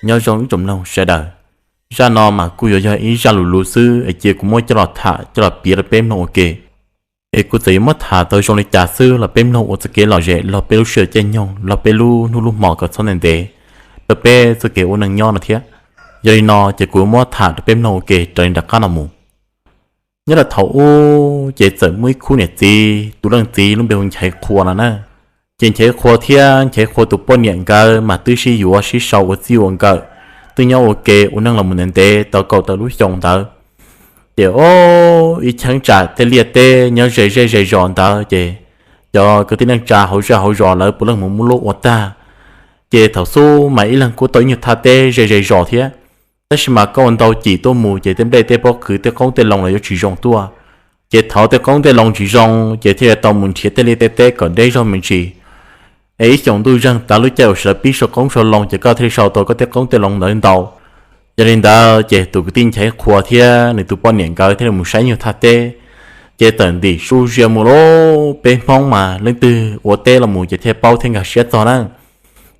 Nyob zoo ib tsoom mloog sawv daws, zaj no mas kuj yuav yog ib zaj lus luv xwb es cia kuv muab coj los tham coj los piav rau peb mloog ua ke. Es kuv txawm yuav muab tham tau zoo li cas xwb los peb mloog ua txoj kev lom zem los peb lub sij hawm caij nyoog los peb lub hnub lub hmo kom txhob ntev ntev rau peb txoj kev ua neej nyob no thiab. Yog li no ces kuv muab tham rau peb mloog ua ke raws li nram qab no mus. Nyob rau thaum ub ces txawm muaj ib khub niam txiv, tus leej txiv lub npe hu Nchaiv Qhua no na. Ces Nchaiv Qhua thiab Nchaiv Qhua tus poj niam nkawd mas twb sib yuav sib sau ua txij ua nkawm, twb nyob ua ke ua neej los mus ntev ntev tau kaum tawm lub xyoo ntawd. Ces o, ib cheeb tsam tej liaj teb nyob ze zej ze zos ntawd ces cov kwv tij neej tsa hauv zej hauv zos lawv puav leej mus muab luaj ua tag. Ces thaum xub mas ib leeg kuj tau ib nyuag thaj teb ze ze zos thiab. Tab sis mas koj ua ntau cim tuaj mus ces tej nplej tej pob kws tej qoob tej loo los yuav tsis zoo tuaj. Ces thaum tej qoob tej loo tsis zoo ces thiaj li tau mus nrhiav tej liaj tej teb kom deb zog me ntsis. Es ib xyoos ntuj zeeg tas lub caij uas sawv daws pib sau qoob sau loo ces koj thiaj li sau tau koj tej qoob tej loo ntawd ntau. Yog li ntawd ces tus kwv tij Nchaiv Qhua thiab nws tus poj niam nkawd thiaj li mus saib nyuag thaj teb. Ces tawm ntim su zias mus lauj, peb Hmoob mas leej twg ua teb los mus ces thiaj paub thiab nkag siab txog na.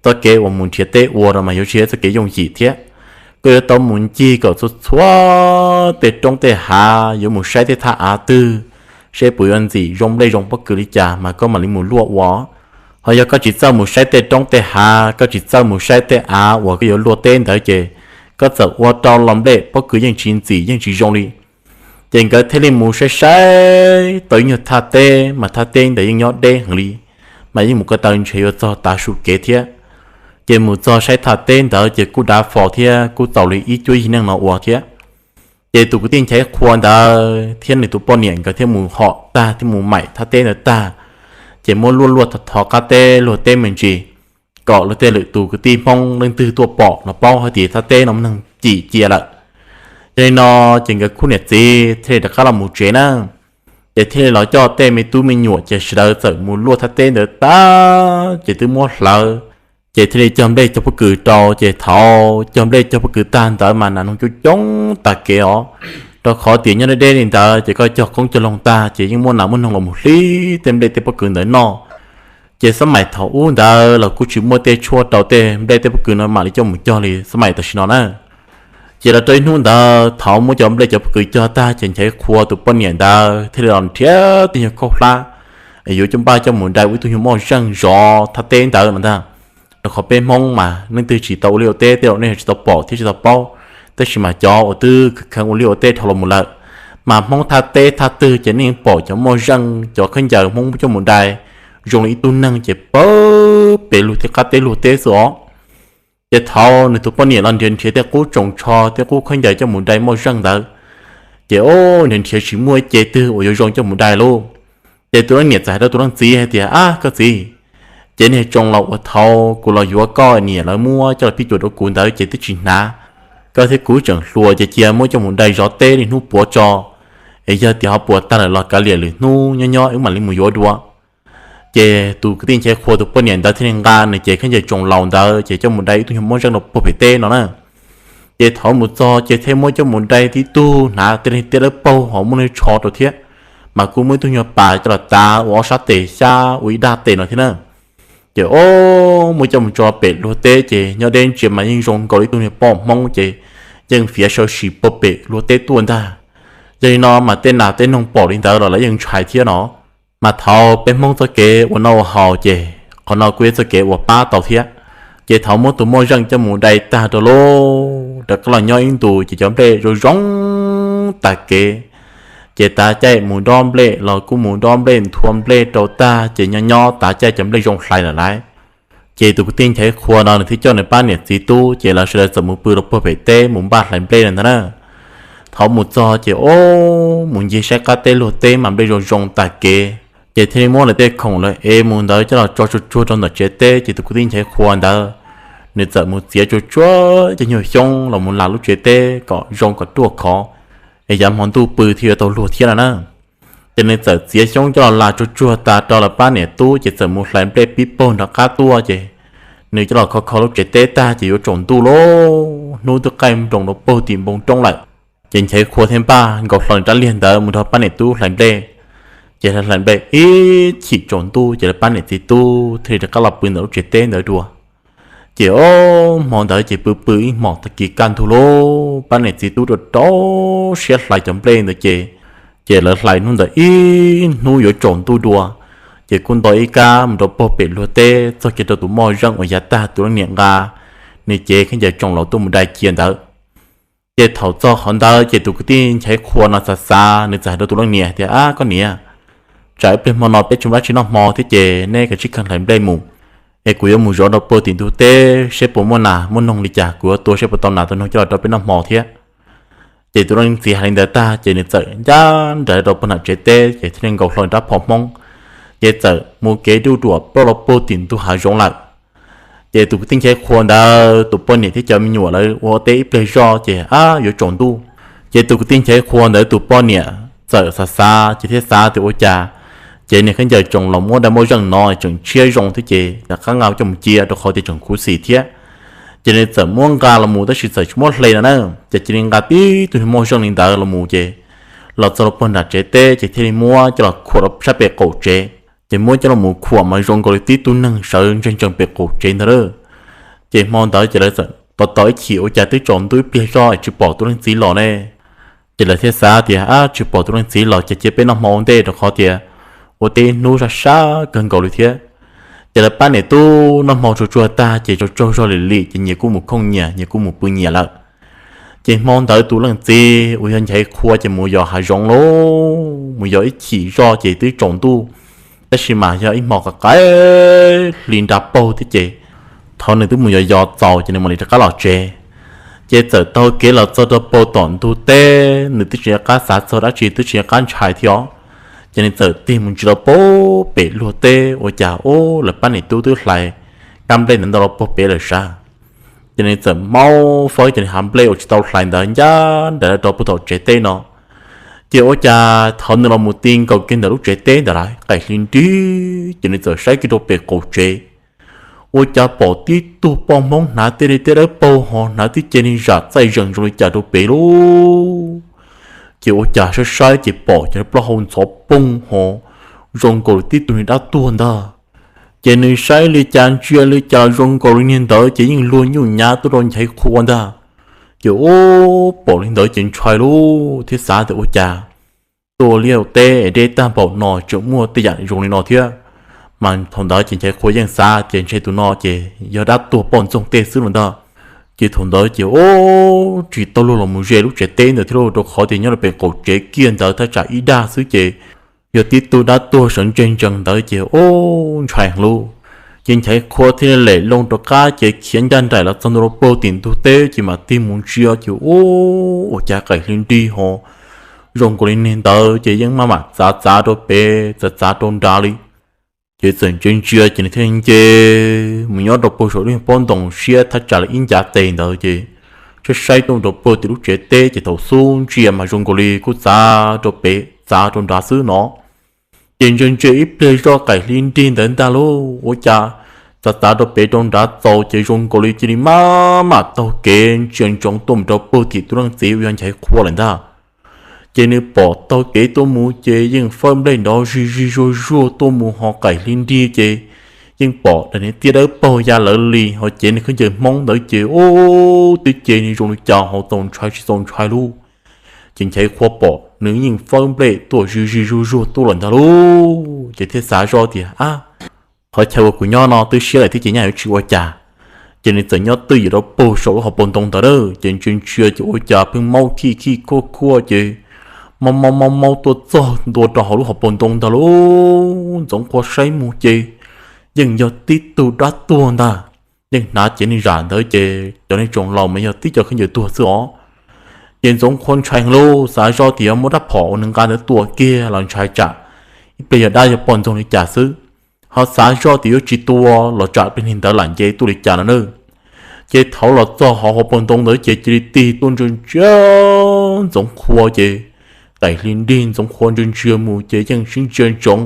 Txoj kev uas mus nrhiav teb ua no mas yuav tsis yog txoj kev yooj yim thiab. Koj yuav tau mus ncig kom txhua txhua tej roob tej hav, yuav mus saib tej thaj av twg, seb puas yuav ntxim zoo nplej zoo pob kws li cas mas koj mam li mus luaj ua. Ho yog koj tsis txawj mus saib tej roob tej hav, koj tsis txawj mus saib tej av uas koj yuav luaj teb ntawd ces koj txawm ua rau los nplej pob kws yeej tsis ntxim yeej tsis zoo li. Ces nkawd thiaj li mus saib saib tau ib nyuag thaj teb, mas thaj teb ntawd yeej nyob deb heev li, mas yeej mus ko taw ntshe yuav txog tav su kev thiab. Ces mus txog saib thaj teb ntawd ces kuj dav fo thiab kuj txaus li ib cuab yig neej no ua thiab. Ces tus kwv tij Nchaiv Qhua ntawd thiab nws tus poj niam nkawd thiaj mus hom tag thiab mus maim thaj teb ntawd tag, ces muab luaj luaj thov thov qab teb luag teb me ntsis, kom luag tej lwm tus kwv tij Hmoob leej twg tuaj pom los paub hais tias thaj teb no muaj neeg cim cia lawm. Yog li no ces nkawd khub niam txiv thiaj li rov qab los mus tsev na. Ces thiaj li los coj tej me tub me nyuam ces sawv daws txawm mus luaj thaj teb ntawd tag ces twb muab hlawv, ces thiaj li cog nplej cog pob kws rau. Ces thaum cog nplej cog pob kws tag ntawd mas nas noog coob coob tag kev os, rau qhov tias nyob deb deb li ntawd ces koj cog qoob cog loo tag ces yeej muaj nas muaj noog los mus hlib tej nplej tej pob kws ntawd noj. Ces xab maim thaum ub ntawd los kuj tsis muaj tej tshuaj rau tej nplej tej pob kws no mam li coj mus cog li xab maim tam sim no na. Ces los rau ib hnub ntawd thaum muab cov nplej cov pob kws cog tag ces Nchaiv Qhua tus poj niam ntawd thiaj li los nrhiav tej nyuag khaub hlab yuav coj npaj coj mus dai ua ib tug nyuag moj zeej zov thaj teb ntawd no ntag. Rau qhov peb Hmoob mas leej twg tsis tau ua liaj ua teb tej zaum nej tsis tau pom thiab tsis tau paub, tab sis mas cov uas twb kheev ua liaj ua teb dhau los mus lawm, mas Hmoob thaj teb thaj twg ces nej yeej pom cov moj zeej cov khaub ncaws Hmoob muab coj mus dai zoo li ib tug neeg ces pawg pes lug tej qab teb luag teb xwb os. Ces thaum nws tus poj niam los nrhiav nrhiav tej qub tsoos tsho tej qub khaub ncaws coj mus dai moj zeej ntawd, ces o, nrhiav nrhiav tsis muaj ib ce twg uas yuav zoo coj mus dai lauj. Ces tus leej niam txawm hais rau tus leej txiv hais tias, Ab koj txiv, ces niag tsoos laus uas thaum kuv los yuav koj niam lawv muab coj los pib cuam rau kuv ntawd ces twb tsis hnav. Koj thiab kuv tseem hluas ces cia muab coj mus dai zov teb li hnub puav tso, es yog tias ho puas tag lawm los kav liam lwm hnub nyob nyob wb mam li mus yuav dua. Ces tus kwv tij Nchaiv Qhua tus poj niam ntawd thiaj li nqa nws cev khaub ncaws tsoos laus ntawd ces coj mus dai ib tug nyuag moj zeej rau puag pem teb no na. Ces thaum mus txog ces thiaj muab coj mus dai tib tug hnav tej liaj teb lawb paug ho muaj niag tsho rau thiab, mas kuj muaj ib tug nyuag pas coj los tav ua ob sab tes xyab ua ib dag tes no thiab na. Ces o, muab coj mus tso pem luag teb ces nyob deb ntsia mas yeej zoo nkaus li ib tug niag poj Hmoob ces yeej fiav saw sim puag pem luag teb tuaj ntag. Yog li no mas tej nas tej noog pom li ntawd los lawv yeej ntshai thiab no. Mas thaum peb Hmoob txoj kev ua noj ua haus ces qhov no kuj yog txoj kev uas pab tau thiab. Ces thaum muab tus moj zeej coj mus dai tag rau lauj, rov qab los nyob ib ntus ces cov nplej zoo zoo tag kev. Ces tav caij mus dob nplej los kuj mus dob nplej nthua nplej rau tag ces nyob nyob tav caij cov nplej zoo hlais lawm lauj. Ces tus kwv tij Nchaiv Qhua no nws thiaj coj nws pab niam txiv tub ces lawv sawv daws txawm mus pw rau puag pem teb mus npaj hlais nplej lawm ntag na. Thaum mus txog ces o, mus ncig saib qab teb luag teb mas nplej zoo zoo tag kev. Ces thiaj li muab lawv tej khoom lawv ev mus ntawd coj los tso tsuag tsuag rau ntawm tsev teb ces tus kwv tij Nchaiv Qhua ntawd nws txawm mus txiav tsuag tsuag cov nyuag xyoob los mus las lub tsev teb kom zoo kom ruaj khov, es yav hmo ntuj pw thiaj yuav tau luag thiab no na. Ces nws txawm txiav xyoob coj los las tsuag tsuag tas rau lawv pab niam tub ces txawm mus hlais nplej pib paug nrov qab tuaj ces nws coj los kho kho lub tsev teb tag ces yuav tsaus ntuj lauj, hnub twb qaij nroos rau paug tim npoo roob lawm. Ces Nchaiv Qhua thiaj npaj nkaus hlo nws rab liag ntawd mus nrog pab niam tub hlais nplej. Ces hlais nplej ib chim tsaus ntuj ces lawv pab niam txiv tub thiaj li rov qab los pw ntawm lub tsev teb ntawd dua. Ces ob hmo ntawd ces pw pw ib hmos tag kis kaj ntug lub pab niam txiv tub rau rau siab hlais cov nplej ntawd ces, ces lawv hlais hnub ntawd ib hnub yuav tsaus ntuj dua, ces kuj nto ib kab mus rau puag pem luag teb txog kiag rau tus moj zeej uas yav tag tus leej niam nqa nws cev khaub ncaws tsoos los tuaj mus dai cia ntawd. Ces thaum txog qhov ntawd ces tus kwv tij Nchaiv Qhua no xav xav nws txawm hais rau tus leej niam tias, Ab koj niam, tsam ib pliag hmo no peb tsis muaj dab tsi noj hmo thiab ces neb kav tsij kawg hlais nplej mus, es kuv yuav mus zov rau puag tim ntug teb seb puas muaj nas muaj noog li cas, kuv yuav tua seb puas tau nas tau noog coj los rau peb noj hmo thiab. Ces tus leej txiv hais li ntawd tag ces nws txawm ncaj nraim rau puag nram tsev teb ces thiaj li nkaus hlo rab phom Hmoob, ces txawm mus kev duj ruam plaub los puag tim ntug hav zoov lawm. Ces tus kwv tij Nchaiv Qhua ntawd tus poj niam thiab cov me nyuam lawv ua teb ib pliag zoj ces ab yuav tsaus ntuj. Ces tus kwv tij Nchaiv Qhua ntawd tus poj niam txawm xav xav ces thiaj xav tias ua cas ces nws khaub ncaws tsoos los muab dai moj zeej no tseem tshiab zoo thiab ces rov qab nqa coj mus cia rau qhov tias tseem khuv xim thiab. Ces nws txawm muab nqa los mus tab sis txawm tsis muab hle no na, ces cia li nqa tib tug moj zeej li ntawd los mus ces los txog rau puag nram tsev teb ces thiaj li muab coj los khuam rau sab pem qaum tsev. Ces muab coj los mus khuam mas zoo nkaus li tib tug neeg sawv ntsees ntsees pem qaum tsev ntag lauj. Ces hmo ntawd ces lawv txawm tos tos ib chim ua cas twb tsaus ntuj ib pliag zoj tsis pom tus leej txiv los ne. Ces lawv thiaj xav tias, Ab, tsis pom tus leej txiv los ces cia peb noj hmo ua ntej rau qhov tias ua teb hnub sab sab kawg nkaus li thiab. Ces lawv pab niam tub noj hmo tsuag tsuag tag ces tsaug tsaug zog lim lim ces nyias kuj mus khooj nyias, nyias kuj mus pw nyias lawm. Ces hmo ntawd tus leej txiv uas yog Nchaiv Qhua ces mus yos hav zoov lauj, mus yos ib chim zoj ces twb tsaus ntuj, tab sis mas yog ib hmo qaim qaim hli nra paug thiab ces thaum nws twb mus yos yos txaus ces nws mam li rov qab los tsev. Ces txawm taug kev los txog rau puag tom ntug teb, nws twb tsis nco qab xav txog dab tsi, twb tsis nco qab ntshai thiab os. Ces nws txawm tig mus ntsia rau puag pem luag teb ua cas ub lawv pab niam tub twb hlais kab nplej ntawd ntau rau puag pem lawm sav. Ces nws txawm maub fawb ces nws hav nplej uas tsis tau hlais ntawd ncaj nraim rau puag tom tsev teb no. Ces ua cas thaum nws los mus ti nkaus kiag ntawm lub tsev teb ntawd lawm qaim hli nrig ces nws txawm saib kiag rau pem qaum tsev. Ua cas pom tib tug poj Hmoob hnav tej li tej dawb paug ho hnav tib ce li zam txaij zees zoo li cas rau pem lauj. Ces ua cas saib saib ces pom cov plaub hau ntxhov poog ho zoo nkaus li tib tug niag dab tuag ntag. Ces nws saib li cas ntsia li cas los zoo nkaus li niag ntawd ces yeej luag nyuj nyav tuaj rau Nchaiv Qhua ntag. Ces ub pom li ntawd ces ntshai lauj thiab xav tias ua cas tuaj liaj teb deb tag npaum no tseem muaj tej yam zoo li no thiab. Mas thaum ntawd ces Nchaiv Qhua yeej xav tias ntshe tus no ces yog dab tuag poj ntxoog tej xwb los ntag. Ces thaum ntawd ces ub tsis tau luag los mus ze lub tsev teb ntawd thiab lauj, rau qhov tias nyob rau pem qaum tsev kiag ntawd thaj tsam ib dag xwb ces yog tib tug dab tuag sawv ntsees ntsees ntawd ces ub ntshai heev lauj. Ces Nchaiv Qhua thiaj li lem loo rov qab ces khiav ncaj nraim los txog ntua rau puag tim ntug teb ces mam tig mus ntsia ces ub ua cas qaim hli nrig ho zoo nkaus li niag ntawd ces yeej maj mam txav txav rau pem txav txav rau nrad li. Ces txawm ntsia ntsia ces nws thiaj li nce mus nyob rau puag saum lub pob ntoo siab thaj tsam li ib ncav tes ntawd ces saib saib tuaj rau puag tim lub tsev teb ces thaum xub ntsia mas zoo nkaus li kuj txav rau pem txav rau nrad xwb no. Ces ntsia ntsia ib pliag zoj qaim hli nrig ntawd ntag lauj, ua cas txav txav rau pem rau nrad txaus ces zoo nkaus li cia li maj mam taug kev ntsia ntsoov tuaj mus rau puag tim tus leej txiv uas yog Nchaiv Qhua lawm ntag. Ces nws pom taug kev tuaj mus ces yeej fawb nplej nrov zig zig zuag zuag tuaj mus ho qaim hli nrig ces yeej pom daim niag tiaj dawb paug ya lawv li ho cev nws khaub ncaws Hmoob ntawd ces ub twb ces nws zoo li cas ho txaus ntshai tsis txaus ntshai lauj. Ces Nchaiv Qhua pom nws yeej fawb nplej tuaj zig zig zuag zuag tuaj lawm ntag lauj, ces thiaj xav zoj tias, Ab, qhov chaw uas kuv nyob no twb siab lawm thiab ces nyaj yuav tsis ua cas. Ces nws txawm nyob twj ywm rau puag saum lub hauv paus ntoo ntawd a, ces ntsia ntsia ces ua cas pheej maub khij khij khuaj khuaj ces maub maub maub maub tuaj txog ntua rau hauv lub hauv paus ntoo ntag lauj. Ntxoov Qhua saib mus ces yeej yog tib tug dab tuag ntag, yeej hnav cev niag zam ntawd ces cov niag tsoos laus mas yog tib co khaub ncaws tuag xwb os. Ces Ntxoov Qhua ntshai heev lauj, xav zoj tias yuav muab rab phom uas nws nqa ntawd tua kiag los ntshai tsam ib pliag yog dab yog poj ntxoog li cas xwb, ho xav zoj tias yuav tsis tua los tsam pliag niag ntawd lam nce tuaj li cas no na. Ces thaum los txog hauv hauv paus ntoo ntawd ces cia li tig tuaj ntsia ntsia Ntxoov Qhua ces qaim hli nrig Ntxoov Qhua ntsia ntsia mus ces yeej sib ntsia ntsoov.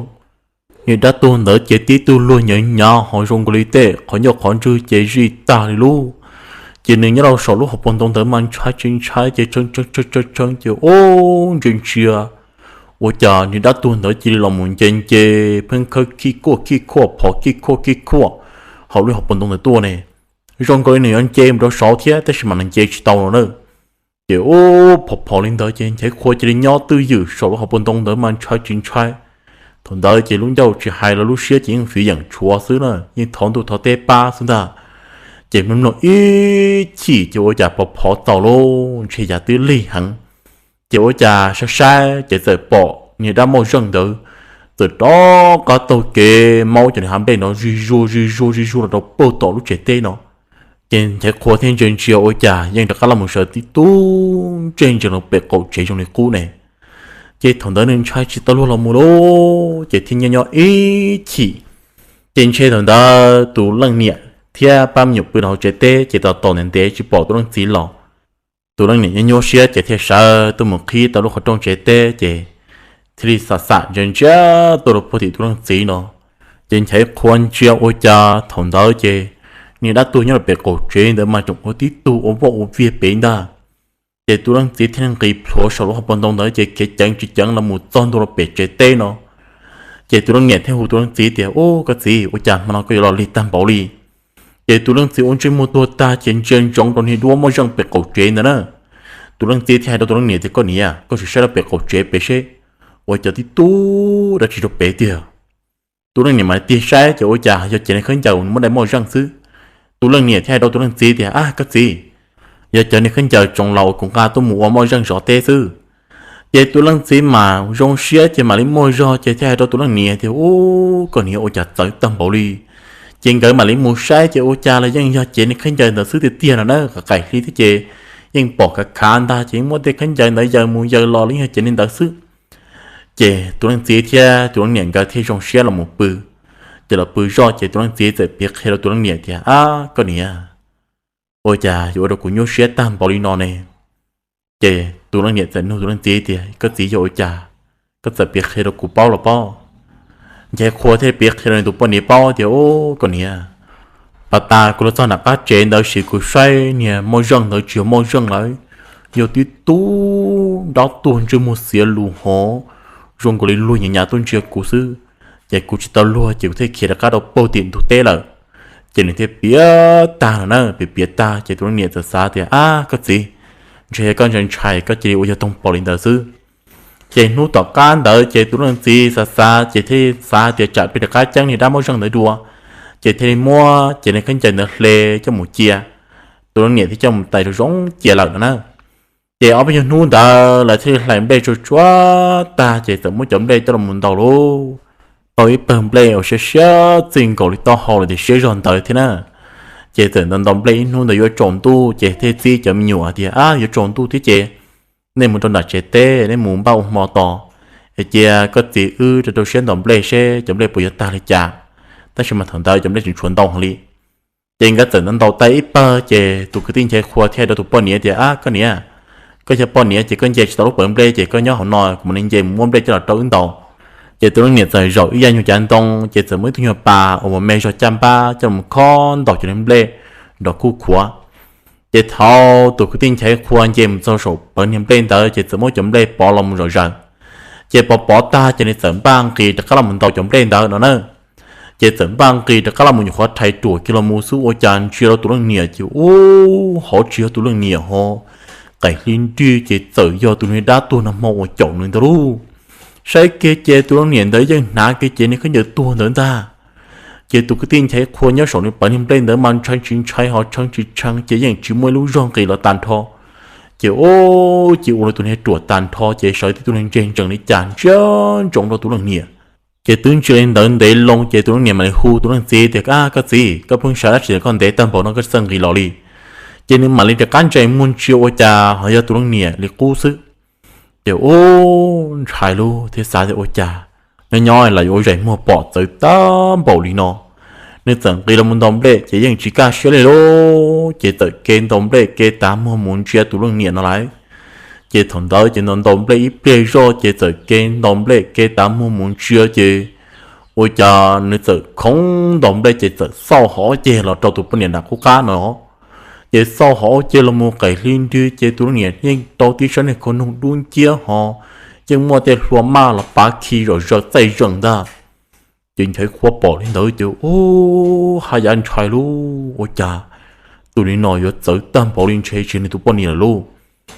Niag dab tuag ntawd ces tib tug luag nyav nyav ho zoo nkaus li tej qhov ncauj qhov ntswg ces zij tag li lauj. Ces nws nyob rau saum lub hauv paus ntoo ntawd mas ntshai tsis ntshai ces tshee tshee tshee tshee tshee ces ub ntsia ntsia ua cas niag dab tuag ntawd cia li los mus nce nce pheej khawb khij khuaj khij khuaj phov khij khuaj khij khuaj hauv lub hauv paus ntoo ntawd tuaj ne. Zoo nkaus li nws yuav nce mus rau saud thiab tab sis mas nws nce tsis tau no na. Ces ub, phov phov li ntawd ces Nchaiv Qhua cia li nyob twj ywm saum lub hauv paus ntoo ntawd mas ntshai tsis ntshai. Thaum ntawd ces lub ncauj tsis hais los lub siab ces yeej fiv yeem tshuav xwb na, yeej thov ntuj thov teb pab xwb ntag. Ces mloog mloog ib chim ces ua cas phov phov txaus lauj, ntshe yam twb lig heev. Ces ua cas saib saib ces txawm pom niag dab moj zeej ntawd txawm rov qab taug kev maub cov niag hav nplej no zij zuag zij zuag zij zuag los rau puag tom lub tsev teb no. Ces Nchaiv Qhua thiaj ntsia ntsia ua cas yeej rov qab los mus sawv tib tug ntsej ntsees los pem qaum tsev zoo li qub ne. Ces thaum ntawd nws ntshai tsis tau luag los mus lauj, ces thiaj nyob nyob ib chim. Ces ntshe thaum ntawd tus leej niam thiab pab me nyuam pw rau hauv tsev teb ces tos tos ntev ntev tsis pom tus leej txiv los. Tus leej niam nyuaj nyuaj siab ces thiaj sawv tuaj mus qhib tau lub qhov rooj tsev teb ces thiaj li xam xam ntsia ntsia tuaj rau puag tim tus leej txiv no. Ces Nchaiv Qhua ntsia ua cas thaum ntawd ces niag dab tuag nyob rau pem qaum tsev ntawd mas tseem ua tib tug ua voj ua viag pem ntag. Ces tus leej txiv thiaj nqis plhuav saum lub hauv paus ntoo ntawd ces khiav ceev tsis ceev los mus txog ntua rau pem tsev teb no. Ces tus leej niam thiaj hu tus leej txiv tias, Ub, koj txiv, ua cas hmo no koj yuav los lig tag npaum li? Ces tus leej txiv ua ntsej muag tuag tag ces ntsia ntsoov rau niag duab moj zeej pem qaum tsev ntawd na. Tus leej txiv thiaj hais rau tus leej niam tias, Koj niam, koj sim saib rau pem qaum tsev pem seb ua cas tib tug dab tsi rau pem tiag. Tus leej niam mas tig saib ces ua cas yog ces niag khaub ncaws muab dai moj zeej xwb. Tus leej niam thiaj hais rau tus leej txiv tias, Ab, koj txiv, yog ces niag khaub ncaws tsoom laus uas kuv nqa tuaj mus ua moj zeej zov teb xwb. Ces tus leej txiv mas zoo siab ces mam li muaj zog ces thiaj hais rau tus leej niam tias, Ub, koj niam, ua cas txawv tag npaum li. Ces nkawd mam li mus saib ces ua cas los yeej yog ces niag khaub ncaws ntawd xwb tiag tiag no na, qaim hli thiab ces yeej pom khav khav ntag ces yeej muab tej khaub ncaws ntawd yaws mus yaws los los yeej yog ces niag ntawd xwb. Ces tus leej txiv thiab tus leej niam nkawd thiaj zoo siab los mus pw. Ces los pw zoj ces tus leej txiv txawm piav qhia rau tus leej niam tias, Ab, koj niam, ua cas yuav ua rau kuv nyuaj siab tag npaum li no ne? Ces tus leej niam txawm nug tus leej txiv tias, Koj txiv, yog ua cas koj txawm piav qhia rau kuv paub los pob? Nchaiv Qhua thiaj piav qhia rau nws tus poj niam paub tias, Ub, koj niam, pas tas kuv los txog nram qab tsev ntawd sis kuv saib niag moj zeej ntawd tsis yog moj zeej lawm, yog tib tug dab tuag ntsej muag xiav lus hov, zoo nkaus li luag nyiam nyiam tuaj ntsia kuv xwb. Ces kuv tsis tau luag ces kuv thiaj khiav rov qab rau puag tim ntug teb lawm. Ces nws thiaj piav tag no na, piav piav tag ces tus leej niam txawm xav tias, Ab, koj txiv, ntshe yog koj ntshai ntshai koj cia li ua yog toog pom li ntawd xwb. Ces hnub tom qab ntawd ces tus leej txiv xav xav ces thiaj xav tias tsam peb rov qab ceeb niag dab moj zeej ntawd dua, ces thiaj li muab ces niag khaub ncaws ntawd hle coj mus cia. Tus leej niam thiaj coj mus tais rau zoo cia lawm no na. Ces ob peb nyuag hnub ntawd lawv thiaj li hlais nplej tsuag tsuag tag ces txawm muab cov nplej coj los mus ntaus lauj. Tau ib pawg nplej uas siab siab txij nkaus li taub hau los tias siab zog ntawd thiab na. Ces txawm ntaus ntaus nplej ib hnub ntawd yuav tsaus ntuj ces thiaj txib cov me nyuam tias, Ab, yuav tsaus ntuj thiab ces nej mus rau nram tsev teb, nej mus npaj ua hmo tos, es cia koj txiv wb rau rau siab ntaus nplej seb cov nplej puas yuav tag li cas. Tab sis mas thaum ntawd cov nplej tseem tshuav ntau heev li. Ces nkawd txawm ntaus ntaus tag ib pawg ces tus kwv tij Nchaiv Qhua thiaj hais rau tus poj niam tias, Ab, koj niam, koj yog poj niam ces koj nce tsis tau lub pawg nplej ces koj nyob hauv no kuv mam li nce mus muab nplej coj los rau wb ntaus. Ces tus leej niam txawm zaum ib yav nyuag cav ntoo ces txawm muaj ib tug nyuag pas uas me zog caj npab coj los kho ntaus cov niag nplej nrov khuj khuav. Ces thaum tus kwv tij Nchaiv Qhua nce mus txog saum pawg niag nplej ntawd ces txawm muab cov nplej pov los mus zom zaws. Ces pov pov tag ces nws txawm npaj nqis rov qab los mus ntaus cov nplej ntawd no na. Ces txawm npaj nqis rov qab los mus nyuam qhuav rhais ruam kiag los mus xwb ua cas ntsia rau tus leej niam ces ub, hov tsis yog tus leej niam ho, qaim hli nrig ces txawm yog tus niag dab tuag nag hmo uas caum nws ntawd lauj. Saib kiag ces tus leej niam ntawd yeej hnav kiag ces niag khaub ncaws tuag ntawd ntag. Ces tus kwv tij Nchaiv Qhua nyob saum nws pawg niag nplej ntawd mas ntshai tsis ntshai ho tshee tsis tshee ces yeej tsis muaj ib lub zog nqis los tag nrho. Ces ub, ces ua rau tus niag ruam tag nrho ces sawv tib tug niag ntseg ntsees li cas ntsia ntsoov rau tus leej niam. Ces twb ntsia li ntawd ntev loo ces tus leej niam mam li hu tus leej txiv tias, Ab, koj txiv, koj pheej sawv dab tsi koj ntev tag npaum no koj txawj nqis los li? Ces nws mam li rov qab ntsej muag ntsia ua cas ho yog tus leej niam li qub xwb. Ces ub, ntshai lauj thiab xav tias ua cas nyob nyob los yuav ua zais muag pom txawv tag npaum li no. Nws txawm nqis los mus ntaus nplej ces yeej tsis kaj siab li lauj, ces txawm ke ntaus nplej ke tav muag mus ntsia tus leej niam no lawm. Ces thaum ntawd ces ntaus ntaus nplej ib pliag zoj ces txawm ke ntaus nplej ke tav muag mus ntsia ces ua cas nws txawm khoov ntaus nplej ces txawm xauj hov ceg los rau tus poj niam nram qub qab no. Ces xauj hov ceg los mus qaim hli nrig ces tus leej niam yeej rau tib sab niag khau noog dub nciab ho yeej muaj tej hlua maj los pav khi zom zaws txaij zeem ntag. Ces Nchaiv Qhua pom li ntawd ces ub, haj yam ntshai lauj, ua cas Tus li no yuav txawv tag npaum li, ntshe tsis yog nws tus poj niam lawm lauj.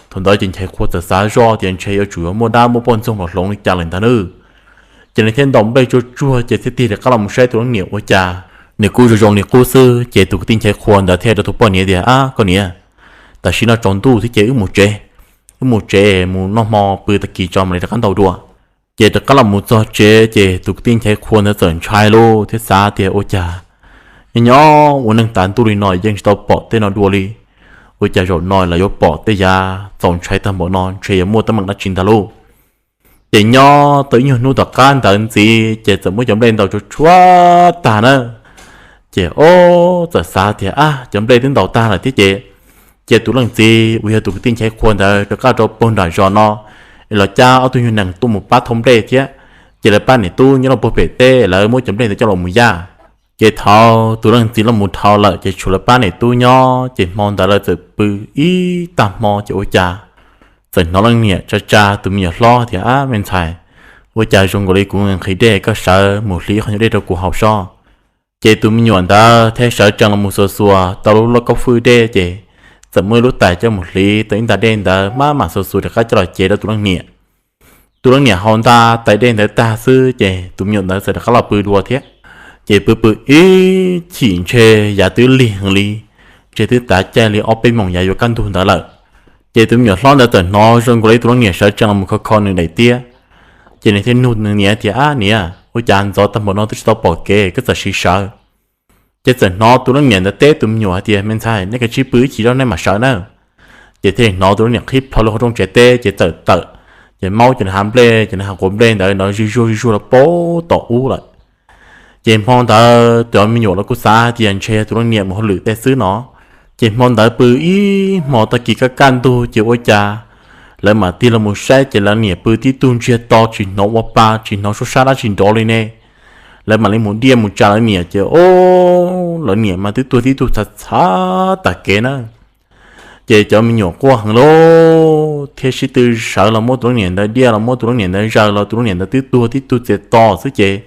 Thaum ntawd ces Nchaiv Qhua txawm xav zoj tias ntshe yuav tsum yuav muaj dab muaj poj ntxoog los hloov li cas lawm ntag nawb. Ces nws thiaj ntaus nplej tsuag tsuag ces thiaj tig rov qab los mus saib tus leej niam ua cas nws kuj zoo zoo li qub xwb. Ces tus kwv tij Nchaiv Qhua ntawd thiaj rau tus poj niam tias, Ab koj niam, tam sim no tsaus ntuj thiab ces wb mus tsev, wb mus tsev mus noj hmo pw, tag kis tso mam li rov qab ntaus dua. Ces rov qab los mus txog tsev ces tus kwv tij Nchaiv Qhua ntawd txawm ntshai lauj thiab xav tias ua cas nyob nyob ua neej tas ntuj li no yeej tsis tau pom tej no dua li. Ua cas zaum no los yuav pom tej yav txaus ntshai tag npaum no, ntshe yuav muaj teeb meem dab tsi ntag lauj. Ces nyob tau ib nyuag hnub tom qab ntawd ntxiv ces txawm muab cov nplej ntaus tsuag tsuag tag na. Ces ob txawm xav tias, Ab, cov nplej twb ntaus tag lawm thiab ces cia tus leej txiv uas yog tus kwv tij Nchaiv Qhua ntawd rov qab rau puag nram zos no es los cab ob tug nyuag nees tuaj mus pab thau nplej thiab. Ces lawv pab niam tub nyob rau puag pem teb, lawv muab cov nplej ntawd coj los mus yaj. Ces thaum tus leej txiv los mus dhau lawm ces tshuav lawv pab niam tub nyob, ces hmo ntawd lawv txawm pw ib tag hmo ces ua cas txawm hnov leej niam tsa tsa tus me nyuam hlob tias, Ab me ntxhais, ua cas zoo nkaus li kuv nqhis dej, koj sawv mus hliv qhov nyuag dej rau kuv haus sob. Ces tus me nyuam ntawd thiaj sawv tsees los mus xuas xuas tau lub lauj kaub fwj dej ces txawm muab lub tais coj mus hliv tau ib nta dej ntawd maj mam xuas xuas rov qab coj los cev rau tus leej niam. Tus leej niam haus nta tais dej ntawd tag xwb ces tus me nyuam ntawd txawm rov qab los pw dua thiab. Ces pw pw ib chim ntshe yav twb lig heev li, ntshe twb tav caij li ob peb moos yav yuav kaj ntug ntawd lawm. Ces tus me nyuam hlob ntawd txawm hnov zoo nkaus li tus leej niam sawv tsees los mus kho kho nws daim tiab. Ces nws thiaj nug nws niam tias, Ab niam, ua cas ntxov tag npaum no twb tsis tau pom kev koj txawm siv sawv? Ces txawm hnov tus leej niam ntawd teb tus me nyuam hais tias, Me ntxhais, nej kav tsij pw ib chim zog nej mam sawv na. Ces thiaj li hnov tus leej niam qhib plho lub qhov rooj tsev teb ces txawm tawm, ces maub cov nws hav nplej, cov nws hav quav nplej ntawd nrov zig zuag zig zuag rau puag tom ub lawm. Ces hmo ntawd cov me nyuam los kuj xav hais tias ntshe yog tus leej niam mus hauj lwm tej xwb no. Ces hmo ntawd pw ib hmo tag kis kaj kaj ntug ces ua cas lawv mam tig los mus saib ces lawv niam pw tib tug ntsiag to tsis hnov ua pa tsis hnov suab sab dab tsi nrov li ne. Lawv mam li mus diaj mus tsa lawv niam ces o, lawv niam mas twb tuag tib tug txhav txhav tas kev na. Ces cov me nyuam quaj heev lauj thiab sib tw sawv los muab tus leej niam ntawd diaj los muab tus leej niam ntawd zaws los tus leej niam ntawd twb tuag tib tug txias to xwb ces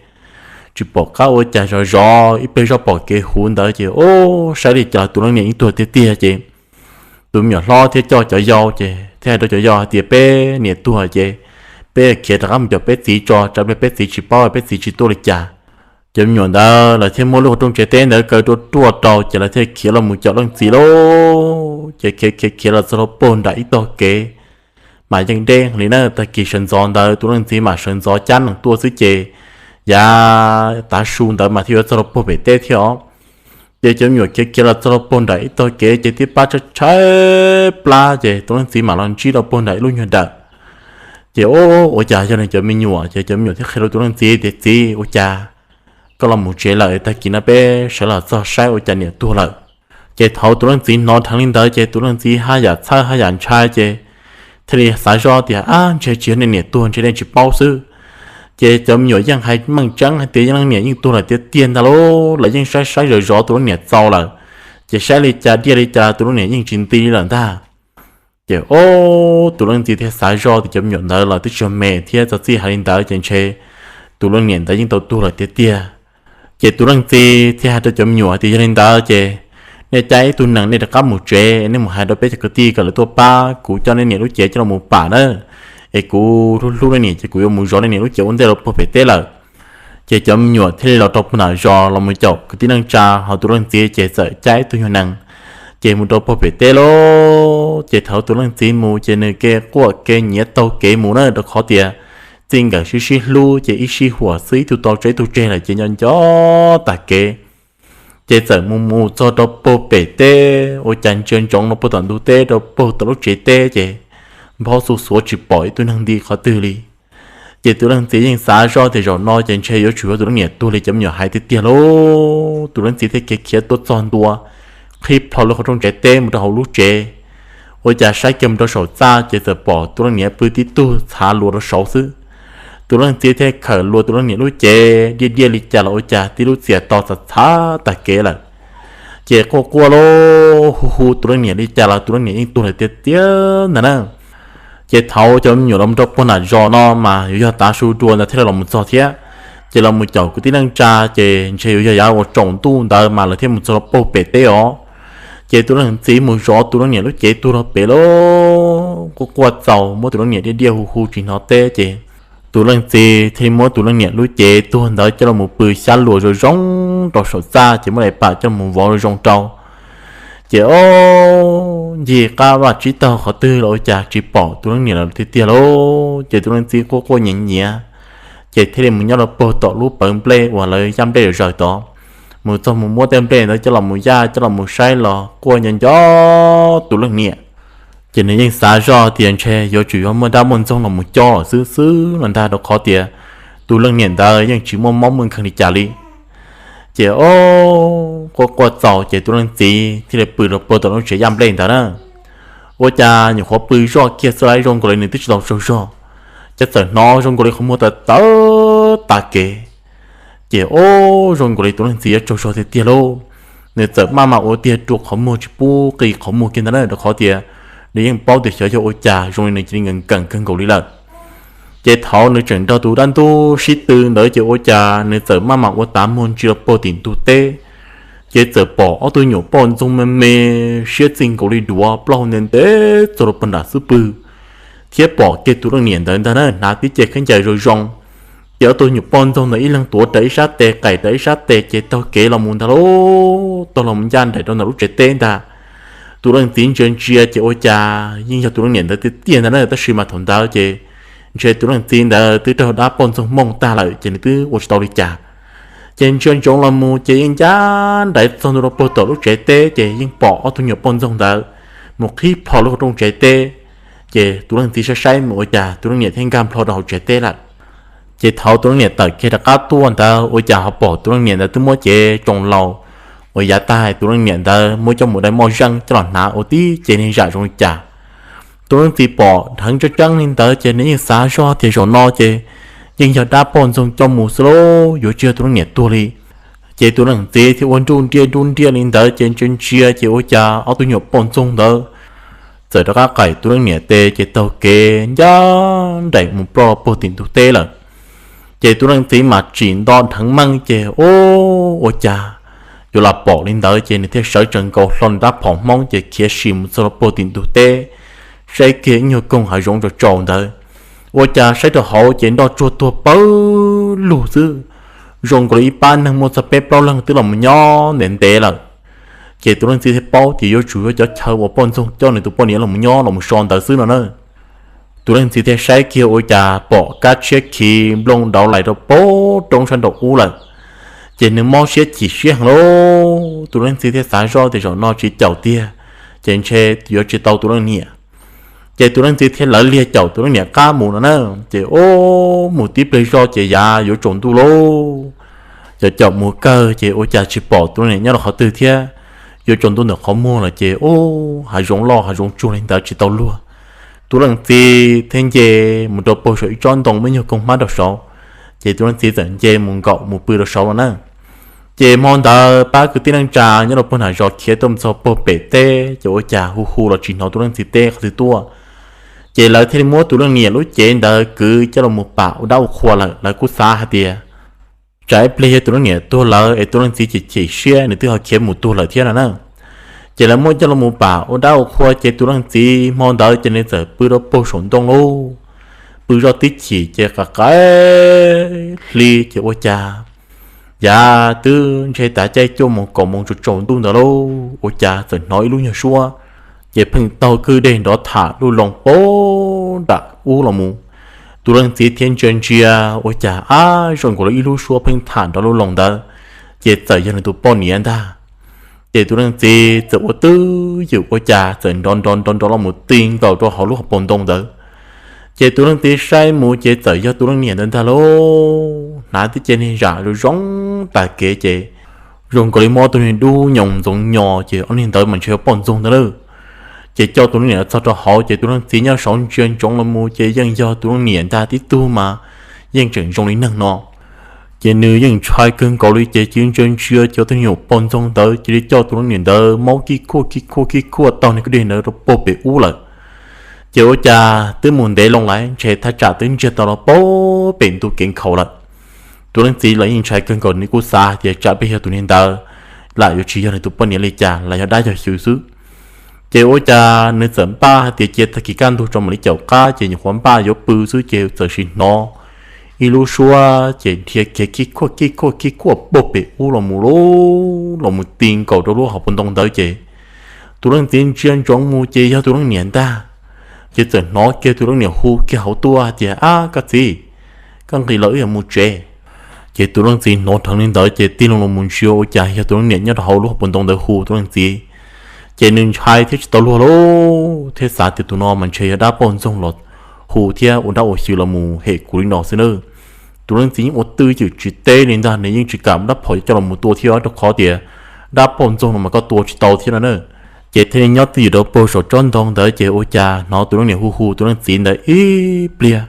tsis pom qab ua cas zov zov ib pliag zoj pom kev huv ntawd ces o, saib li cas los tus leej niam yeej tuag tiag tiag ces tus me nyuam hlob thiaj coj cov yau ces thiaj hais rau cov yau hais tias peb niam tuag ces peb khiav rov qab mus caum peb txiv tso, tsam pliag peb txiv tsis paub peb txiv tsis tuaj li cas. Cov me nyuam ntawd lawv thiaj muab lub qhov rooj tsev teb ntawd kaw ruaj ruaj rau ces lawv thiaj khiav los mus caum leej txiv lauj. Ces khiav khiav khiav los txog rau puag nram ib tog kev mas yeej deb li na, tag kis sawv ntxov ntawd tus leej txiv mam sawv ntxov cab nees tuaj xwb ces yav tav su ntawd mas thiaj yuav txog rau puag pem teb thiab os. Ces cov me nyuam khiav khiav los txog rau puag nram ib tog kev ces tib pab tshaib tshaib plab ces tus leej txiv mam los ntsib rau puag nram ib lub nyuag dawm. Ces o, ua cas yog nws cov me nyuam ces cov me nyuam thiaj qhia rau tus leej txiv tias, Txiv, ua cas koj los mus tsev lawm, tag kis no peb sawv los txog saib ua cas niam tuag lawm. Ces thaum tus leej txiv hnov dheev li ntawd ces tus leej txiv haj yam txhawj haj yam ntshai ces thiaj li xav zoj tias, Ab, ntshe tsis yog nej niam tuag, ntshe nej tsis paub xwb. Ces cov me nyuam yeej hais meej tseeb hais tias yeej leej niam yeej tuag lawm tiag tiag ntag lauj, lawv yeej saib saib zov zov tus leej niam txaus lawm, ces saib li cas diaj li cas tus leej niam yeej tsis nti li lawm ntag. Ces o, tus leej txiv thiaj xav zoj tias cov me nyuam ntawd los twb tsis yog me thiab, txog txij hais li ntawd ces ntshe tus leej niam ntawd yeej tau tuag lawm tiag tiag. Ces tus leej txiv thiaj hais rau cov me nyuam tias, Yog li ntawd ces nej cab ib tug nees nej rov qab mus tsev, nej mus hais rau peb cov kwv tij kom lawv tuaj pab kuv coj nej niam lub cev coj los pam na, es kuv hlub hlub nej niam ces kuv yuav mus zov nej niam lub cev ua ntej rau puag pem teb lawm. Ces cov me nyuam thiaj li los rau puag nram zos los mus caum kwv tij neej tsa, ho tus leej txiv ces txawm cab ib tug nyuag nees ces mus rau puag pem teb lauj. Ces thaum tus leej txiv mus ces nws ke quaj ke nyiav taug kev mus na, rau qhov tias txij nkawm sib sib hlub ces ib sij huam xwb ib tug tau tso ib tug tseg lawm ces nco nco tag kev. Ces txawm mus mus txog rau puag pem teb, ua cas ntsia ntsoov rau puag tom ntug teb rau puag tom lub tsev teb ces nphob xuj xuav tsis pom ib tug neeg nti qhov twg li. Ces tus leej txiv yeej xav zoj tias zaum no ces ntshe yuav tsum yog tus leej niam tuag li cov me nyuam hais tiag tiag lauj. Tus leej txiv thiaj khiav khiav tuaj txog ntua, qhib plho lub qhov rooj tsev teb mus rau hauv lub tsev. Ua cas saib kiag mus rau saum txaj ces txawm pom tus leej niam pw tib tug txhav luas rau saud xwb. Tus leej txiv thiaj khawm lua tus leej niam lub cev, diaj diaj li cas los ua cas tib lub txias to txhav txhav tag kev lawm. Ces quaj quaj lauj, hu hu tus leej niam li cas los tus leej niam yeej tuag lawm tiag tiag ntag na. Ces thaum cov me nyuam los rau puag nram zos no mas yuav yog tav su dua ntawd thiaj li los mus txog thiab. Ces los mus caum kwv tij neej tsa ces ntshe yuav yog yav uas tsaus ntuj ntawd mas lawv thiaj mus txog rau puag pem teb os. Ces tus leej txiv mus zov tus leej niam lub cev tuag rau pem lawm, quaj quaj txaus muab tus leej niam diaj diaj hu hu tsis hnov teb. Ces tus leej txiv thiaj li muab tus leej niam lub cev tuag ntawd coj los mus pw xyab luas zoo zoo rau saum txaj, ces muab daim pam coj los mus vov zoo zoo rau. Ces ob ncig qab vaj tsib taug qhov twg los ua cas tsis pom tus leej niam lawm tiag tiag lauj. Ces tus leej txiv quaj quaj nyiav nyiav, ces thiaj li mus nyob rau puag tom lub pawv nplej uas lawv yaj nplej zaws tod. Mus txog mus muab tej nplej ntawd coj los mus yaj coj los mus saib los quaj nco nco tus leej niam. Ces nws yeej xav zoj tias ntshe yuav tsum yog muaj dab muaj ntxoog los mus cob xwb xwb los ntag, rau qhov tias tus leej niam ntawd yeej tsis muaj mob muaj nkeeg li cas li. Ces ob quaj quaj txaus ces tus leej txiv thiaj li pw rau puag tom lub tsev yaj nplej ntawd na. Ua cas nyuam qhuav pw zoj kiag xwb lawm zoo nkaus li nws twb tsis tau tsaug zog, ces txawm hnov zoo nkaus li qhov muag tawv tawv tas kev. Ces ob zoo nkaus li tus leej txiv yuav tsaug zog tiag tiag lauj. Nws txawm maj mam ua tiag rua qhov muag tsis pub qi qhov muag kiag ntag na, rau qhov tias nws yeej paub tias xyov yog ua cas zoo li nws cia li nkees nkees kawg nkaus li lawm. Ces thaum nws tseem nrog tus dab ntub sib tw ntawd ces ua cas nws txawm maj mam ua tav muag ntsia rau puag tim ntug teb. Ces txawm pom ob tug nyuam poj ntxoog me me siab txij nkaus li duav plaub hau ntev ntev txog rau puag nram xub pwg, thiab pom kiag tus leej niam ntawd ntag na hnav tib ce khaub ncaws zoo zoo. Ces ob tug nyuam poj ntxoog ntawd ib leeg tuav rawv ib sab tes qaim rawv ib sab tes ces taug kev los mus ntag lauj, taug los mus ncaj nraim rau ntawm lub tsev teb ntag. Tus leej txiv ntsia ntsia ces ua cas yeej yog tus leej niam ntawd tiag tiag ntag na, tab sis mas thaum ntawd ces ntshe tus leej txiv ntawd twb raug dab poj ntxoog mooj tag lawm ces nws twb ua tsis tau li cas. Ces ntsia ntsoov los mus ces yeej ncaj nraim txog ntua rau puag tom lub tsev teb ces yeej pom ob tug nyuam poj ntxoog ntawd mus qhib plho lub qhov rooj tsev teb. Ces tus leej txiv saib saib mus ua cas tus leej niam thiaj nkag plho rau hauv tsev teb lawm. Ces thaum tus leej niam tawm kiag rov qab tuaj ntawd ua cas ho pom tus leej niam ntawd twb muab cev tsoo laus uas yav tag tus leej niam ntawd muab coj mus dai moj zeej coj los hnav ua tib ce niag zam zoo li cas. Tus leej txiv pom dheev tseeb tseeb li ntawd ces nws yeej xav zoj tias zaum no ces yeej yog dab poj ntxoog coj mus xwb lauj, yuav tsis yog tus leej niam tuag li. Ces tus leej txiv thiaj ua nruj nriaj nruj nriaj li ntawd ces ntsia ntsia ces ua cas ob tug nyuam poj ntxoog ntawd txawm rov qab qaim tus leej niam tes ces taug kev ncaj nraim mus ploj puag tim ntug teb lawm. Ces tus leej txiv mas tsim nto dheev meej ces ua cas yuav los pom li ntawd ces nws thiaj sawv tsees nkaus hlo nws rab phom hmoob ces khiav sim mus txog rau puag tim ntug teb, saib kiag ib nyuag koog hav zoov tsaus tsaus ntawd. Ua cas saib rau hauv ces nroj tsuag tuag pawg lug xwb, zoo nkaus li ib pab neeg muaj txog peb plaub leeg twb los mus nyob ntev ntev lawm. Ces tus leej txiv thiaj paub tias yuav tsum yog cov chaw uas poj ntxoog coj nws tus poj niam los mus nyob los mus so ntawd xwb no na. Tus leej txiv thiaj saib kiag ua cas pom kab tshiab khiv nplooj dauv lais rau puag roob sab nraum ub lawm. Ces nws mob siab chim siab heev lauj, tus leej txiv thiaj xav zoj tias zaum no tsis caum tiag, ces ntshe yuav tsis tau tus leej niam. Ces tus leej txiv thiaj lawv liag caum tus leej niam qab mus no na. Ces ua mus tib pliag zoj ces yav yuav tsaus ntuj lauj. Caum caum mus kawg ces ua cas tsis pom tus leej niam nyob rau qhov twg thiab. Yuav tsaus ntuj ntawm qhov muag lawm ces ua hav zoov loj hav zoov tsuag li ntawd tsis tau luag. Tus leej txiv thiaj nce mus rau puag saum ib tsob ntoo muaj nyuag koog hmab rau saud, ces tus leej txiv txawm nce mus nkaum mus pw rau saud no na. Ces hmo ntawd pab kwv tij neej tsa nyob rau puag nram zos khiav tuaj mus txog puag pem teb ces ua cas hu hu los tsis hnov tus leej txiv teb qhov twg tuaj. Ces lawv thiaj li muab tus leej niam lub cev ntawd kwv coj los mus pam ua dab ua qhua lawm. Lawv kuj xav hais tias tsam ib pliag yog tus leej niam tuag lawm es tus leej txiv chim chim siab nws twb ho khiav mus tuag lawm thiab no na. Ces lawv muab coj los mus pam ua dab ua qhua ces tus leej txiv hmo ntawd ces nws txawm pw rau puag saum ntoo lauj. Pw zoj tib chim ces qa qaib hli ces ua cas yav twb ntshe tav caij cuaj moos kaum moos tsaus tsaus ntuj ntawd lauj, ua cas txawm hnov ib lub nyuag suab, ces pheej taug kwj deg nrov tham lub loo puag nram ub los mus. Tus leej txiv thiaj ntsia ntsia, ua cas ab zoo nkaus li ib lub suab pheej tham nrov lub loo ntawd, ces txawm yog nws tus poj niam ntag. Ces tus leej txiv txawm ua twj ywm ua cas txawm nrov nrov nrov nrov los mus ti nkaus rau hauv lub hauv paus ntoo ntawd. Ces tus leej txiv saib mus ces txawm yog tus leej niam ntawd ntag lauj, hnav tib ce niag zam zoo zoo tag kev ces zoo nkaus li muaj ob tug niag dub nyoos ntxoov nyo, ces ob niag ntawd mas ntshe yog poj ntxoog ntag lauj. Ces coj tus leej niam txog rau hauv ces tus leej txiv nyob saud ntsia ntsoov los mus ces yeej yog tus leej niam ntag tib tug mas yeej tseem zoo li neeg no. Ces nws yeej ntshai kawg nkaus li ces cia li ntsia ntsia cov tus nyuam poj ntxoog ntawd cia li coj tus leej niam ntawd maub kij khuaj kij khuaj kij khuaj taug niag kwj deg ntawd rau puag pem ub lawm. Ces ua cas twb mus ntev loo lawm ntshe thaj tsam twb ntsiag to los puag pem ntu kev nkhaus lawm. Tus leej txiv los yeej ntshai kawg nkaus, nws kuj xav hais tias tsam peb yog tus niag ntawd lam yuav tsis yog nws tus poj niam li cas, lam yog dab yog xyw xwb. Ces ua cas nws txawm npaj hais tias cia tag kis kaj ntug tso mam li caum qab, ces nyuam qhuav npaj yuav pw xwb ces txawm sim hnov ib lub suab ces dhia kiag kij khuaj kij khuaj kij khuaj pog pem ub los mus, los mus ti nkaus rau lub hauv paus ntoo ntawd ces tus leej txiv ntsia ntsoov mus ces yog tus leej niam ntag. Ces txawm hnov kiag tus leej niam hu kiag hauv tuaj hais tias, Ab koj txiv, koj nqis los wb yuav mus tsev. Ces tus leej txiv hnov dheev li ntawd ces tig loo los mus ntsia ua cas yog tus leej niam nyob rau hauv lub hauv paus ntoo ntawd hu tus leej txiv. Ces nws ntshai thiab tsis tau luag lauj, thiaj xav tias tus no mas ntshe yog dab poj ntxoog los hu thiab ua dab ua xyw los mus hem kuv li no xwb na. Tus leej txiv yeej ua twj ywm tsis teb li ntag, nws yeej tsis kam muab rab phom coj los mus tua thiab, rau qhov tias dab poj ntxoog no mas koj tua tsis tau thiab no na. Ces thiaj li nyob twj ywm rau puag saum tsob ntoo ntawd ces ua cas hnov tus leej niam hu hu tus leej txiv ntawd ib pliag,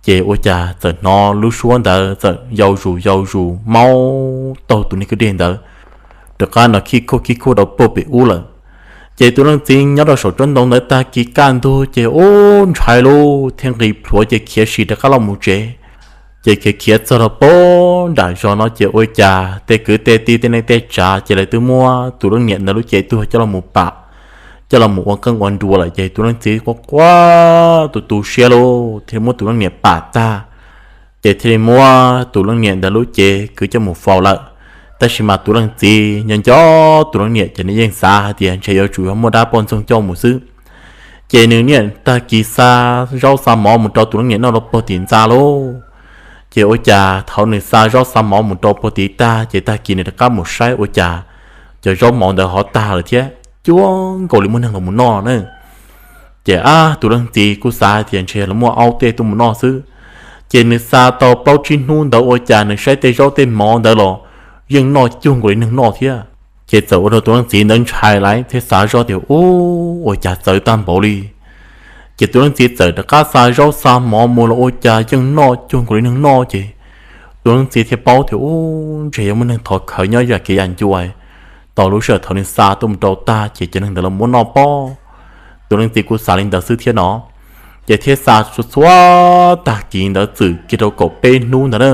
ces ua cas txawm hnov lub suab ntawd txawm yau zus yau zus maub taug tus niag kwj deg ntawd rov qab no khij khuaj khij khuaj rau puag pem ub lawm. Ces tus leej txiv nyob rau saum tsob ntoo ntawd tag kis kaj ntug ces ub ntshai lauj, thiaj nqis plhuav ces khiav sim rov qab los mus tsev. Ces khiav khiav txog rau puag nram zos no ces ua cas tej kwv tej tij tej neej tej tsav ces lawv twb muab tus leej niam ntawd lub cev tuag coj los mus pam, coj los mus ua qeej ua nruas lawm ces tus leej txiv quaj quaj tu tu siab lauj, thiaj muab tus leej niam pam tag. Ces thiaj li muab tus leej niam ntawd lub cev kwv coj mus faus lawm. Tab sis mas tus leej txiv nyob nco tus leej niam ces nws yeej xav hais tias ntshe yuav tsum yog muaj dab poj ntxoog coj mus xwb. Ces nws niaj tag kis xa zaub xa mov mus rau tus leej niam noj rau puag tim ntxa lauj. Ces ua cas thaum nws xa zaub xa mov mus rau puag tim tag ces tag kis nws rov qab mus saib ua cas cov zaub mov ntawd ho tag lawm thiab cuag nkaus li muaj neeg los mus noj na. Ces ab tus leej txiv kuj xav hais tias ntshe los muaj aub tej tuaj mus noj xwb. Ces nws xa tau plaub tsib hnub ntawd ua cas nws saib tej zaub tej mov ntawd los yeej noj cuag nkaus li neeg noj thiab. Ces txawm ua rau tus leej txiv ntawd ntshai lawm thiab xav zoj tias ub ua cas txawv tag npaum li. Ces tus leej txiv txawm rov qab xa zaub xa mov mus los ua cas yeej noj cuag nkaus li neeg noj ces tus leej txiv thiaj paub tias ub ntshe yuav muaj neeg thov khawv nyob yam kev yam ncua. Tau lub sij hawm thaum nws xa tuaj mus rau tag ces cov neeg ntawd los muab noj pob. Tus leej txiv kuj xav li ntawd xwb thiab no. Ces thiaj xa txhua tag kis ntawd txwm kiag rau kaum peb hnub ntawd na.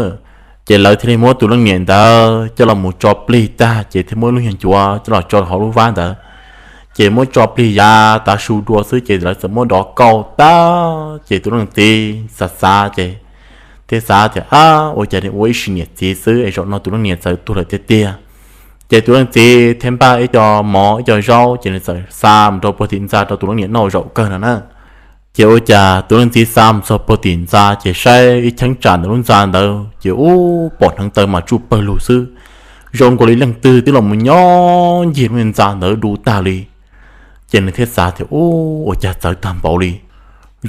Ces lawv thiaj li muab tus leej niam ntawd coj los mus tso plig tag ces thiaj muab ib lub nyuag ncuav coj los tso hauv lub vab ntawd. Ces muab tso plig yav tav su dua xwb ces lawv txawm muab dov kauj tag ces tus leej txiv xav xav ces thiaj xav tias ab ua cas nws ua ib sim niam txiv xwb es zaum no tus leej niam txawv tuag lawm tiag tiag. Ces tus leej txiv thiaj npaj ib co mov ib co zaub ces nws txawm xa mus rau puag tim ntxa rau tus leej niam noj zaum kawg no na. Ces ua cas tus leej txiv xa mus txog puag tim ntxa ces saib ib cheeb tsam ntawm lub ntxa ntawd ces ub pom hneev taw mas tsuj pawg lug xwb, zoo nkaus li leej twg twb los mus nyob ncig lub ntxa ntawd du tag li. Ces nws thiaj xav tias ub ua cas txawv tag npaum li,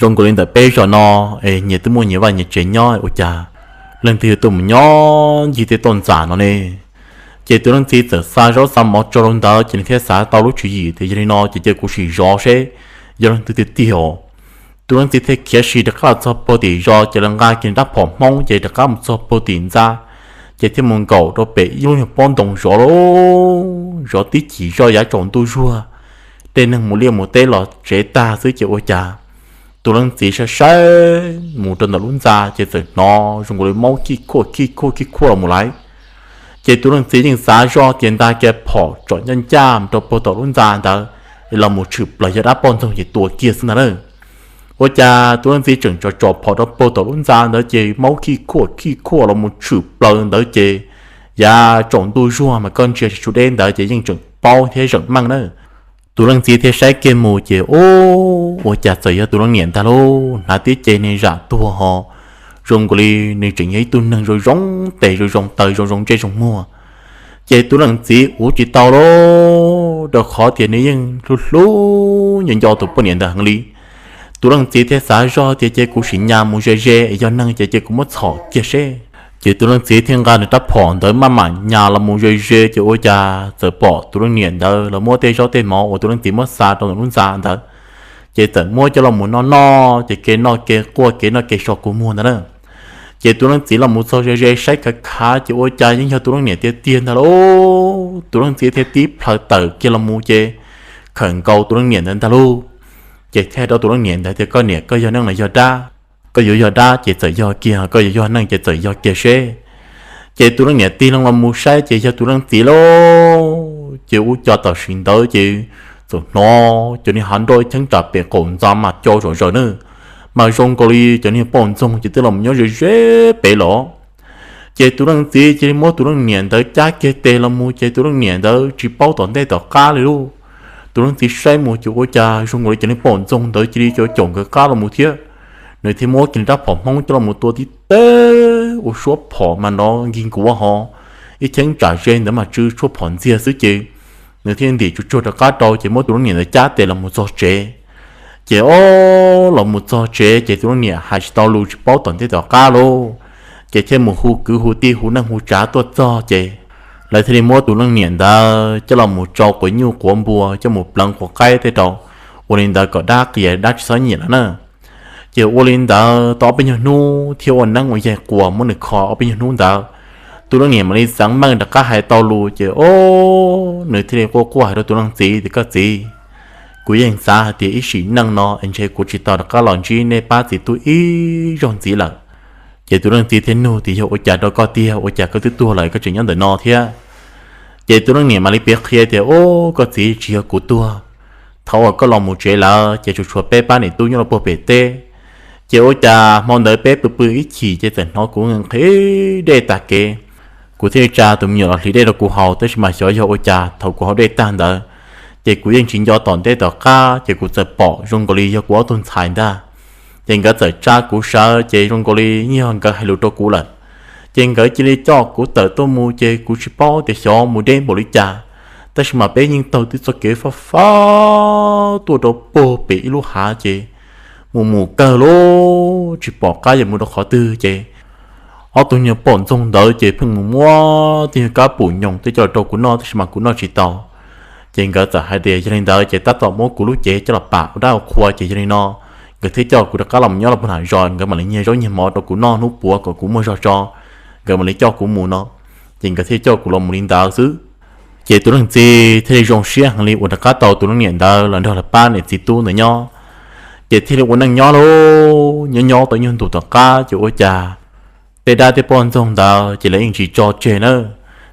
zoo nkaus li ntawm peb zos no es nyias twb muaj nyias vaj nyias tsev nyob ua cas leej twg yuav tuaj mus nyob ncig tej toj ntxas no ne. Ces tus leej txiv txawm xa zaub xa mov tso rau ntawd ces nws thiaj xav tau lub tswv yim tias yog li no ces cia kuv sim zov seb yog leej twg tiag tiag os. Tus leej txiv thiaj khiav sim rov qab los txog puag tim zos ces lawv nqa kiag rab phom Hmoob ces rov qab mus txog puag tim ntxa, ces thiaj mus nkaum rau pem ib lub nyuag pob ntoo zov lauj, zov tib chim zoj yav tsaus ntuj zuag, tej neeg mus liaj mus teb los tsev tag xwb ces ua cas tus leej txiv saib saib mus rau ntawm lub ntxa ces txawm hnov zoo nkaus li maub khij khuaj khij khuaj khij khuaj los mus lawm. Ces tus leej txiv yeej xav zoj tias nta kiag phom tsom ncaj ncaj mus rau puag tom lub ntxa ntawd es los mus tshwm plaws yog dab poj ntxoog ces tua kiag xwb ntag na. Ua cas tus leej txiv tseem tsom tsom phom rau puag tom lub ntxa ntawd ces maub khij khuaj khij khuaj los mus tshwm plaws ntawd ces yav tsaus ntuj zuag mas koj ntsia tsis tshua deb ntawd ces yeej tseem paub thiab zeem meej na. Tus leej txiv thiaj saib kiag mus ces ub ua cas txawm yog tus leej niam ntag lauj, hnav tib ce niag zam tuag ho zoo nkaus li nws tseem yog ib tug neeg zoo zoo tes zoo zoo taw zoo zoo ntsej zoo muag. Ces tus leej txiv ua tsis tau lauj, rau qhov tias nws yeej hlub hlub nco nco tus poj niam ntawd heev li. Tus leej txiv thiaj xav zoj tias ces kuv sim nyas mus ze ze es yog neeg ces ces kuv muab txhom kiag seb. Ces tus leej txiv thiaj nqa nws rab phom ntawd maj mam nyas los mus ze ze ces ua cas txawm pom tus leej niam ntawd los muab tej zaub tej mov uas tus leej txiv muab xa rau ntawm lub ntxa ntawd, ces txawm muab coj los mus noj noj ces kev noj kev quaj kev noj kev so kua muag ntawd na. Ces tus leej txiv los mus txog ze ze saib khav khav ces ua cas yeej yog tus leej niam tiag tiag ntag lauj. Tus leej txiv thiaj tib plhaw tawm kiag los mus ces khawm nkaus tus leej niam ntawd ntag lauj. Ces thiaj rau tus leej niam ntawd tias koj niam, koj yog neeg los yog dab? Koj yuav yog dab ces txawm yog kiag, koj yuav yog neeg ces txawm yog kiag seb. Ces tus leej niam tig loo los mus saib ces yog tus leej txiv lauj. Ces ua cas tam sim ntawd ces txawm hnov cov niag hav nroj ib cheeb tsam pem qaum ntxa mas co zom zaws na, mas zoo nkaus li cov niag poj ntxoog ces twb los mus nyob ze ze pem los. Ces tus leej txiv cia li muab tus leej niam ntawd cab kiag tes los mus ces tus leej niam ntawd tsis paub tom ntej tom qab li lauj. Tus leej txiv saib mus ces ua cas zoo nkaus li cov niag poj ntxoog ntawd cia li caum caum nkawd qab los mus thiab. Nws thiaj muab kiag nws rab phom Hmoob coj los mus tua tib teg ua suab phom mas nrov nkig nkuav ho, ib cheeb tsam ze ntawd mas tsw tshuaj phom ntxiag xwb ces nws thiaj ntim tsuag tsuag rov qab rau ces muab tus leej niam ntawd cab tes los mus txog tsev. Ces o, los mus txog tsev ces tus leej niam hais tsis tau lus tsis paub tom ntej tom qab lauj. Ces thiaj mus hu kwv hu tij hu neej hu tsav tuaj txog ces lawv thiaj li muab tus leej niam ntawd coj los mus tsau quav nyuj quav npua coj mus pleev quav qaib tej rau, ua li ntawd kom dab qias dab tsis txhob nyiam lawm na. Ces ua li ntawd tau ob peb nyuag hnub thiab ua neeb ua yaig quas muab nws kho ob peb nyuag hnub ntawd, tus leej niam mam li xeev meej rov qab hais tau lus ces o, nws thiaj li quaj quaj hais rau tus leej txiv tias, Koj txiv, kuv yeej xav hais tias ib sim neej no es ntshe kuv tsis tau rov qab los ntsib nej pab txiv tub ib zaug ntxiv lawm. Ces tus leej txiv thiaj nug tias, Yog ua cas rau koj tiag, ua cas koj twb tuag lawm koj tseem nyob ntawm no thiab? Ces tus leej niam mam li piav qhia tias, O, koj txiv, tsis yog kuv tuag. Thaum uas koj los mus tsev lawm ces tsuas tshuav peb pab niam tub nyob rau puag pem teb. Ces ua cas hmo ntawd peb pw pw ib chim ces txawm hnov kuv nqhis dej tas kev. Kuv thiaj li tsa tus me nyuam los hliv dej rau kuv haus, tab sis mas xyov yog ua cas thaum kuv haus dej tag ntawd ces kuv yeej tsis nco tom ntej tom qab ces kuv txawm pom zoo nkaus li yog kuv ob tug ntxhais ntag. Ces nkawd txawm tsa kuv sawv ces zoo nkaus li yeej yog nkawd hais lus rau kuv lawm. Ces nkawd cia li coj kuv tawm tuaj mus ces kuv tsis paub tias xyov mus deb npaum li cas, tab sis mas peb yeej taug tib txoj kev fab fab tuaj rau puag pem ib lub hav ces mus mus kawg lauj, tsis pom qab yuav mus rau qhov twg ces ob tug niag poj ntxoog ntawd ces pheej mus muab tej nyuag kab pum nyoos tej coj los rau kuv noj, tab sis mas kuv noj tsis tau. Ces nkawd txawm hais tias yog li ntawd ces tab tom muab kuv lub cev coj los pam ua dab ua qhua ces yog li no nkawd thiaj coj kuv rov qab los nyob rau puag nram zos, nkawd mam li nyiag zaub nyiag mov rau kuv noj hnub puav kom kuv muaj zog tso, nkawd mam li coj kuv mus no. Ces nkawd thiaj coj kuv los mus li ntawd xwb. Ces tus leej txiv thiaj li zoo siab heev li uas rov qab tau tus leej niam ntawd los nrog lawv pab niam txiv tub ntawd nyob. Ces thiaj li ua neej nyob lauj, nyob nyob tau ib nyuag ntus tom qab ces ua cas tej dab tej poj ntxoog ntawd ces lawv yeej tsis tso tseg na.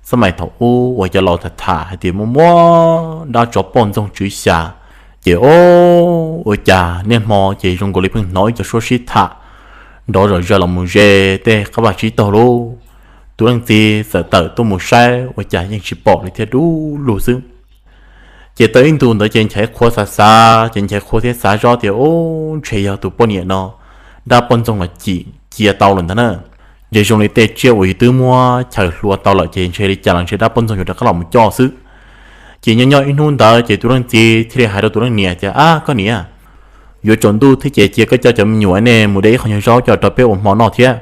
Xab mais thaum ub uas cov laus tham tham hais tias muaj muab dab tsov poj ntxoog tswv xya, ces o, ua cas niaj hmo ces zoo nkaus li pheej hnov ib co suab sib tham nrov zom zaws los mus ze tej qab vaj tsib taug lauj. Tus leej txiv txawm tawm tuaj mus saib ua cas yeej tsis pom li thiab, dub lug xwb. Ces tau ib ntus ntawd ces Nchaiv Qhua xav xav ces Nchaiv Qhua thiaj xav zoj tias, Ub, ntshe yog tus poj niam no dab poj ntxoog los cim cia tau lawm ntag na. Ces zoo li tej tsiaj uas yus twb muab chaws hlua tau lawm ces ntshe li cas los ntshe dab poj ntxoog yuav rov qab los mus coj xwb. Ces nyob nyob ib hnub ntawd ces tus leej txiv thiaj li hais rau tus leej niam tias, Ab, koj niam, yuav tsaus ntuj thiab ces cia koj coj cov me nyuam nej mus de ib qho nyuag zaub coj rau peb ua hmo noj thiab.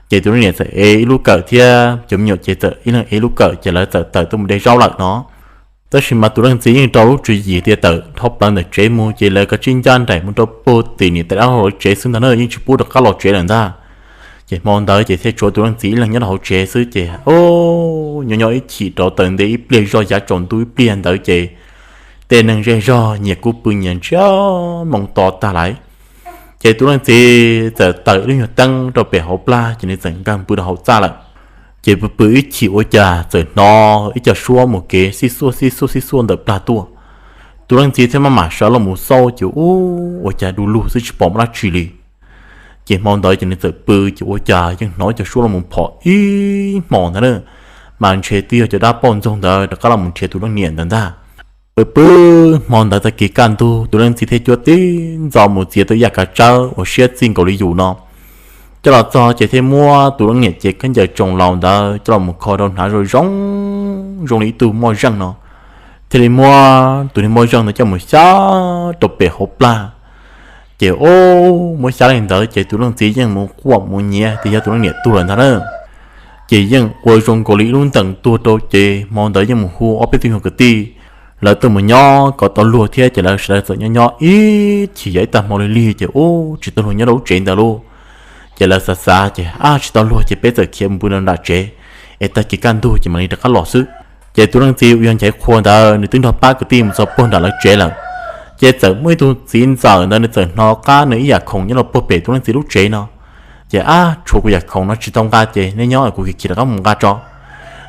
Ces tus leej niam txawm ev ib lub kawm thiab cov me nyuam ces txawm ib leeg ev ib lub kawm ces lawv txawm tawm tuaj mus de zaub lawm no. Tab sis mas tus leej txiv yeej rau lub tswv yim tias tawm dhau plaws ntawm tsev mus ces lawv kav tsij ncaj nraim mus rau puag tim niam tais dab laug lawv tsev xwb ntag na, yeej tsis pub rov qab los tsev lawm ntag. Ces hmo ntawd ces thiaj tshuav tus leej txiv ib leeg nyob rau hauv tsev xwb ces, o, nyob nyob ib chim rau taws nte ib pliag zoj yav tsaus ntuj ib pliag ntawd ces tej neeg zej zog nyias kuj pw nyias ntsiag moo to tag lawm. Ces tus leej txiv txawm tawm ib lub nyuag teeb rau pem hauv plag ces nws txawm nkag pw rau hauv txaj lawm. Ces pw pw ib chim ua cas txawm hnov ib co suab mus kev xib xuaj xib xuaj xib xuaj ntawm plag tuaj. Tus leej txiv thiaj maj mam sawv los mus xauj ces ub, ua cas du lug xwb tsis pom dab tsi li. Ces hmo ntawd ces nws txawm pw ces ua cas yeej hnov ib co suab los mus phom ib hmos ntag na, mas ntshe twb yog cov dab poj ntxoog ntawd rov qab los mus nrhiav tus leej niam ntawd ntag. Pw pw hmo ntawd tag kis kaj ntug tus leej txiv thiaj cuab tib ntxo mus txiav tau ib yam kav tsawb uas siab txij nkaus li yus no coj los txog ces thiaj muab tus leej niam cev khaub ncaws tsoos laus ntawd coj los mus kho rau hnav zoo zoo, zoo li ib tug moj zeej no. Thiaj li muab tus niag moj zeej ntawd coj mus xyab rau pem hauv plag. Ces o, muab xyab li ntawd ces tus leej txiv yeej mus quaj mus nyiav tias yog tus leej niam tuag lawm ntag na. Ces yeej ua zoo nkaus li ib lub ntees tuag rau ces hmo ntawd yeej mus hu ob peb tug nyuag kwv tij lawv tuaj mus nyob kom tau luag thiab ces lawv sawv daws txawm nyob nyob ib chim yog ib tag hmo li lig ces ub, tsis tau luag nyob rau lub tsev ntawd lauj. Ces lawv xav xav ces ab, tsis tau luag ces peb txawm khiav mus pw rau nram tsev es tag kis kaj ntug ces mam li rov qab los xwb. Ces tus leej txiv uas yog Nchaiv Qhua ntawd nws twb nrog pab kwv tij mus txog puag nram lawv tsev lawm. Ces txawm muaj ib tug txiv ntxawm ntawd nws txawm hnov qab nws ib yam khoom nyob rau puag pem tus leej txiv lub tsev no. Ces, Ab, tshuav kuv yam khoom no tsis tau nqa ces nej nyob, kuv khiav rov qab mus nqa tso.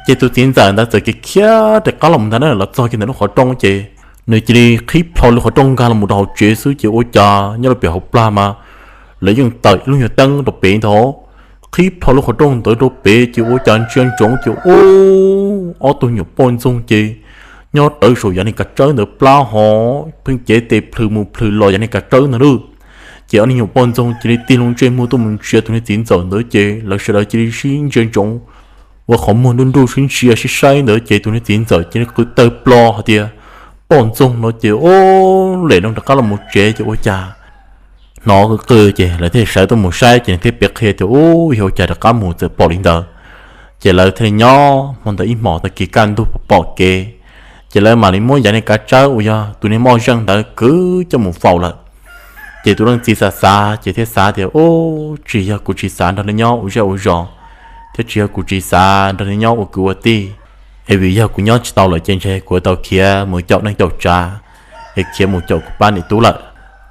Ces tus txiv ntxawm ntawd txawm khiav khiav rov qab los mus ntag na. Los txog kiag ntawm lub qhov rooj ces nws cia li qhib plho lub qhov rooj nkag los mus rau hauv tsev xwb ces ua cas nyob rau pem hauv plag mas lawv yeej tawm ib lub nyuag teeb rau pem ntag. Qhib plho lub qhov rooj ntawd rau pem ces ua cas ntsia ntsoov ces ub, ob tug nyuam poj ntxoog ces nyob rawv saum yav niag kav tsawb ntawd plab hos pheej cev tes plhws mus plhws los yav niag kav tsawb ntawd lawm. Ces ob niag nyuam poj ntxoog cia li tig loo ntsej muag tuaj mus ntsia tus niag txiv ntxawm ntawd ces lawv sawv daws cia li sib ntsia ntsoov ua qhov muag nruj nruj sib ntsia sib saib ntawd ces tus niag txiv ntxawm cia li qw tawg plo hais tias, Poj ntxoog no ces ub, lem no rov qab los mus tsev ces ua cas hnov qw qw ces lawv thiaj sawv tuaj mus saib ces nws thiaj piav qhia tias, Ub, yog ua cas rov qab mus txawm pom li ntawd. Ces lawv thiaj li nyob hmo ntawd ib hmos tag kis kaj ntug pom kev, ces lawv mam li muab yav niag kav tsawb uas yog tus niag moj zeej ntawd kwv coj mus faus lawm. Ces tus leej txiv xav xav ces thiaj xav tias, Ub, tsis yog kuv tsis xav nrog neb nyob ua zej ua zos, thiab tsis yog kuv tsis xav nrog neb nyob ua kwv ua tij, es vim yog kuv nyob tsis tau lawm ces ntshe kuv tau khiav mus caum neej caum tsav, es khiav mus caum kuv pab niam tub lawm.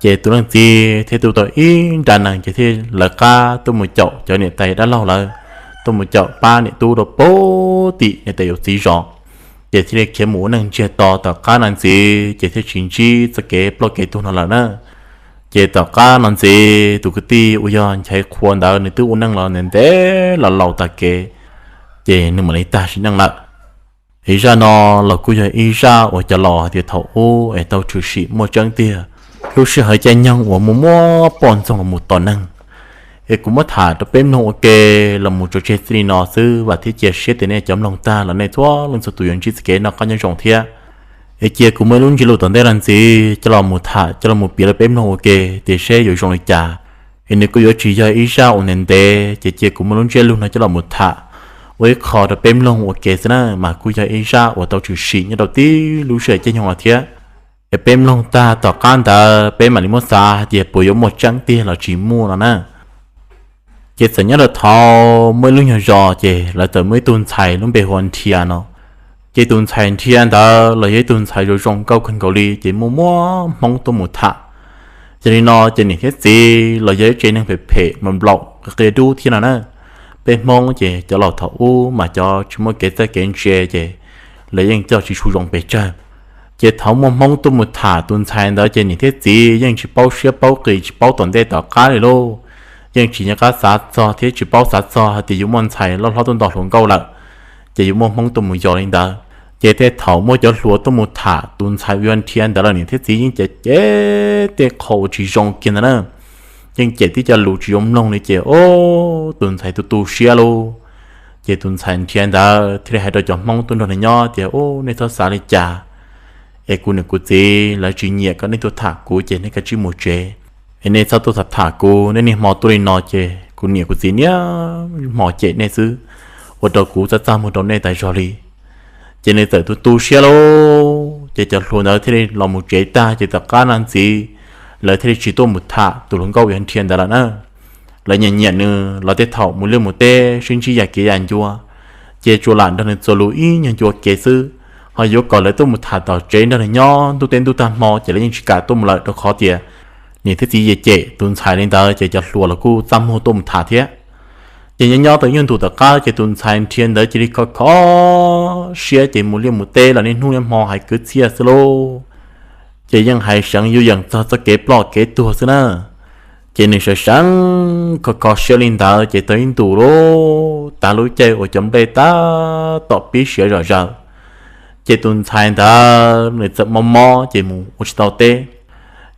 Ces tus leej txiv thiaj tu tau ib nra nees ces thiaj lawv qab tuaj mus caum cov niam tais dab laug lawv, tuaj mus caum pab niam tub rau pem tim niam tais yawm txiv zos. Ces thiaj li khiav mus ua neej ntsiag to tom qab no ntxiv ces thiaj tsis ntsib txoj kev ploj kev tuag no lawm na. Ces tom qab no ntxiv tus kwv tij uas yog Nchaiv Qhua ntawd nws twb ua neej los ntev ntev los laus tag kev, ces nws mam li tag sim neej lawm. Ib zaj no los kuj yog ib zaj uas cov laus hais tias thaum ub es tau tshwm sim muaj tseeb tiag, lub sij hawm caij nyoog uas muaj muaj poj ntxoog los mus tom neeg. Es kuv muab tham rau peb mloog ua ke los mus tso tseg txij li no xwb, vam thiab cia siab tias nej cov mloog tag los nej txhua leej txhua tus yuav ntsib txoj kev noj qab nyob zoo thiab. Es cia kuv muaj ib lub ntsiab lus tom ntej no ntxiv coj los mus tham coj los mus piav rau peb mloog ua ke tias seb yuav zoo li cas. Es nws kuj yuav tsis yog ib zaj uas ntev ntev, ces cia kuv muaj lub ntsiab lus no coj los mus tham ua ib qho rau peb mloog ua ke xwb na, mas kuj yog ib zaj uas tau tshwm sim nyob rau tib lub sij hawm caij nyoog los thiab. Es peb mloog tag tom qab ntawd peb mam li muab xav hais tias puas yuav muaj tseeb tiag los tsis muaj no na. Ces txawm nyob rau thaum muaj ib lub nyuag zos ces lawv txawm muaj ib tug ntxhais lub npe hu ua Nrhia no. Ces tus ntxhais Nrhia ntawd los yog ib tug ntxhais zoo zoo nkauj kawg nkaus li ces muaj muaj Hmoob tuaj mus tham. Yog li no ces niam thiab txiv los yog ib tsev neeg phem phem mas nplaum qia dub thiab no na. Peb Hmoob ces cov laus thaum ub mas cov tsis muaj kev txawj kev ntse ces lawv yeej coj tsis tshua zoo pes tsawg. Ces thaum muaj Hmoob tuaj mus tham tus ntxhais ntawd ces niam thiab txiv yeej tsis paub siab paub qis tsis paub tom ntej tom qab li lauj. Yeej tsis nco qab xav txog thiab tsis paub xav txog hais tias yuav muaj ntxhais loj hlob tuaj nto hluas nkauj lawm, ces yuav muaj Hmoob tuaj mus yos li ntawd. Ces tej thaum muaj cov hluas tuaj mus tham tus ntxhais uas yog Nrhia ntawd los niam thiab txiv yeej cem cem tej qho uas tsis zoo kiag ntawd na. Yeej cem tib co lus tsis zoo mloog li ces ub, tus ntxhais tu tu siab lauj. Ces tus ntxhais Nrhia ntawd thiaj li hais rau cov Hmoob tuaj nrog nws nyob tias, Ub, nej txhob xav li cas, es kuv niam kuv txiv lawv tsis nyiam kom nej tuaj tham kuv ces nej kav tsij mus tsev. Es nej txhob tuaj tham tham kuv, nej niaj hmo tuaj li no ces kuv niam kuv txiv niaj hmo cem nej xwb, ua rau kuv txaj txaj muag rau nej tas zog li. Ces nws txawm tu tu siab lauj. Ces cov hluas ntawd thiaj li los mus tsev tag ces tom qab no ntxiv lawv thiaj li tsis tuaj mus tham tus hluas nkauj uas yog Nrhia ntawd lawm na. Lawv nyiam nyiam nws los tej thaum mus liaj mus teb sib ntsib yam kev yam ncua, ces tsuas lam nrog nws txuas lus ib nyuag ncua kev xwb. Ho yuav kom lawv tuaj mus tham tom tsev nrog nws nyob ntuj teb ntuj tag hmo ces lawv yeej tsis kam tuaj mus lawm rau qhov tias niam thiab txiv cem cem tus ntxhais li ntawd ces cov hluas los kuj txaj muag tuaj mus tham thiab. Ces nyob nyob tau ib nyuag ntu tom qab ces tus ntxhais Nrhia ntawd cia li kho kho siab ces mus liaj mus teb los niaj hnub niaj hmo hais kwv txhiaj xwb lauj. Ces yeej hais seev yuj yeem txog txoj kev ploj kev tuag xwb na. Ces nws sawv seev kho kho siab li ntawd ces tau ib ntus lauj, tav lub caij uas cov nplej tab tom pib siav zom zaws, ces tus ntxhais ntawd nws txawm mob mob ces mus ua tsis tau teb.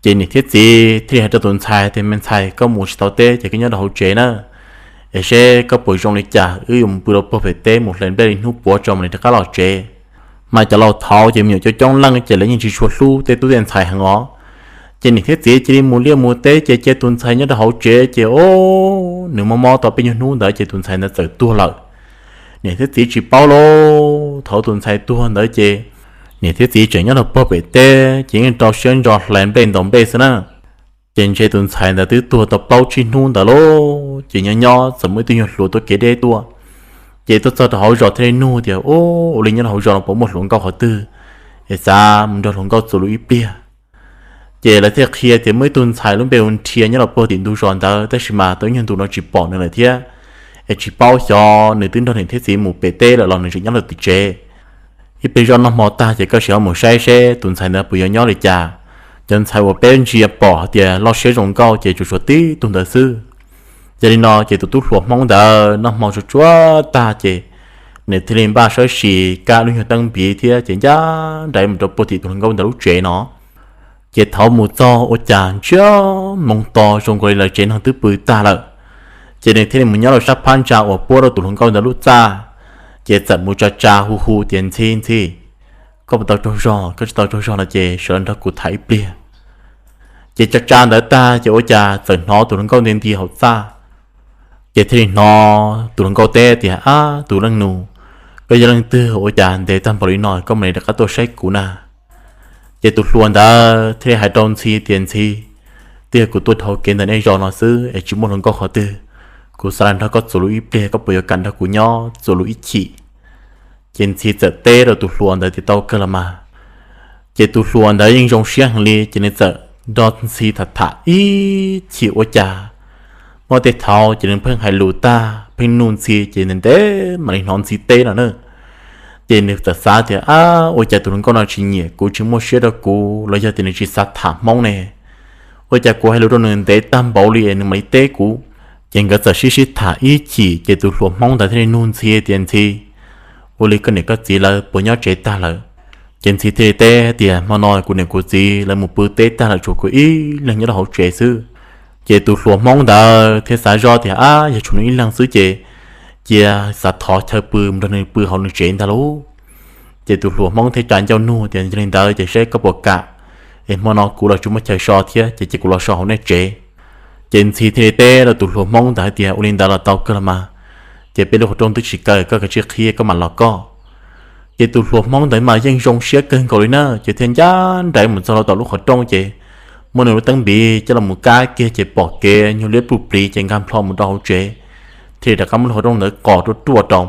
Ces niam thiab txiv thiaj li hais rau tus ntxhais tias, Me ntxhais, koj mus ua tsis tau teb ces koj nyob rau hauv tsev na, es seb koj puas zoo li cas wb yuav mus pw rau puag pem teb mus hlais nplej li hnub puav tso mam li rov qab los tsev. Mas cov laus thaud ces me nyuam coob coob leej ces lawv yeej tsis tshua hlub tej tub tej ntxhais heev os. Ces niam thiab txiv cia li mus liaj mus teb ces cia tus ntxhais nyob rau hauv tsev ces o, nws mob mob tau peb nyuag hnub ntawd ces tus ntxhais ntawd txawm tuag lawm. Niam thiab txiv tsis paub lauj, thaum tus ntxhais tuag ntawd ces niam thiab txiv tseem nyob rau puag pem teb ces yeej rau siab ntso hlais nplej ntaus nplej xwb na. Ces ntshe tus ntxhais ntawd twb tuag tau plaub tsib hnub ntawd lauj, ces nyob nyob txawm muaj ib tug nyuag hluas tuaj kev deb tuaj. Ces tuaj txog rau hauv zos thiaj li nug tias, Ub, ua li nyob rau hauv zos no puas muaj hluas nkauj qhov twg es xav mus nrog hluas nkauj txuas lus ib pliag? Ces lawv thiaj qhia tias muaj ib tug ntxhais lub npe hu Nrhia nyob rau puag tim ntug zos ntawd, tab sis mas tau ib nyuag ntu no tsis pom nws lawm thiab, es tsis paub xyov nws twb nrog niam thiab txiv mus pem teb lawm los nws tseem nyob lawm tim tsev. Ib pliag zoj noj hmo tag ces koj sim ho mus saib seb tus ntxhais ntawd puas yuav nyob li cas. Cov ntxhais uas peb ntsia pom hais tias loj siab zoo nkauj ces tsuas tshuav tib tug ntawd xwb. Yog li no ces tus tub hluas Hmoob ntawd noj hmo tsuag tsuag tag ces nws thiaj li npaj sawb sis kaj lub nyuag teeb npiv thiab ces ncaj nraim mus rau puag tim tus hluas nkauj ntawd lub tsev no. Ces thaum mus txog ua cas ntsiag moo to zoo nkaus li lawv tsev neeg twb pw tag lawm. Ces nws thiaj li mus nyob rau sab phab ntsa uas puab rau tus hluas nkauj ntawd lub txaj, ces txawm mus tsa tsa hu hu tias, Ntxhi, Ntxhi, koj puas tau tsaug zog? Koj tsis tau tsaug zog no ces sawv los nrog kuv tham ib pliag. Ces tsa tsa ntawd tag ces ua cas txawm hnov tus hluas nkauj nti nti hauv txaj. Ces thiaj li hnov tus hluas nkauj teb tias, Ab, tus leej nus, koj yog leej twg ua cas ntev tag npaum li no koj mam li rov qab tuaj saib kuv na? Ces tus hluas ntawd thiaj li hais rau Ntxhi tias, Ntxhi, twb yog kuv tuaj dhau kev ntawm nej zos no xwb es tsis muaj hluas nkauj qhov twg. Kuv xav los nrog koj txuas lus ib pliag, koj puas yuav kam nrog kuv nyob txuas lus ib chim? Ces Ntxhi txawm teb rau tus hluas ntawd tias, Tau kawg los mas. Ces tus hluas ntawd yeej zoo siab heev li ces nws txawm nrog Ntxhi tham tham ib chim ua cas muaj tej thaum ces nws pheej hais lus tag pheej nuj Ntxhi ces ntev ntev mam li hnov Ntxhi teb no na. Ces nws txawm xav tias, Ab, ua cas tus hluas nkauj no tsis nyiam kuv, tsis muaj siab rau kuv los yog tias nws tsis xav tham Hmoob ne? Ua cas kuv hais lus rau nws ntev tag npaum li es nws mam li teb kuv? Ces nkawd txawm sib sib tham ib chim ces tus hluas Hmoob ntawd thiaj li nug Ntxhi tias, Ntxhi, ua li koj niam koj txiv lawv puas nyob tsev tag lawm? Ces Ntxhi thiaj li teb tias, Hmo no kuv niam kuv txiv lawv mus pw teb tag lawm, tshuav kuv ib leeg nyob rau hauv tsev xwb. Ces tus hluas Hmoob ntawd thiaj xav zoj tias, Ab, yog tshuav nws ib leeg xwb ces cia xav thov chaw pw mus nrog nws pw hauv nws tsev ntag lauj. Ces tus hluas Hmoob thiaj tsa ncauj nug tias, Yog li ntawd ces seb koj puas kam, es hmo no kuv los tsis muaj chaw so thiab ces cia kuv los so hauv nej tsev. Ces Ntxhi thiaj li teb rau tus hluas Hmoob ntawd hais tias, Ua li ntawd los tau kawg los mas, ces peb lub qhov rooj twb tsis kaw, koj kav tsij qhib koj mam los koj. Ces tus hluas Hmoob ntawd mas yeej zoo siab kawg nkaus li na, ces thiaj ncaj nraim mus txog rau tom lub qhov rooj ces muab nws lub teeb npiv coj los mus kab kiag ces pom kev nyuag liab pluj pliv ces nkag nplho mus rau hauv tsev, thiaj li rov qab muab lub qhov rooj ntawd qos ruaj ruaj rau.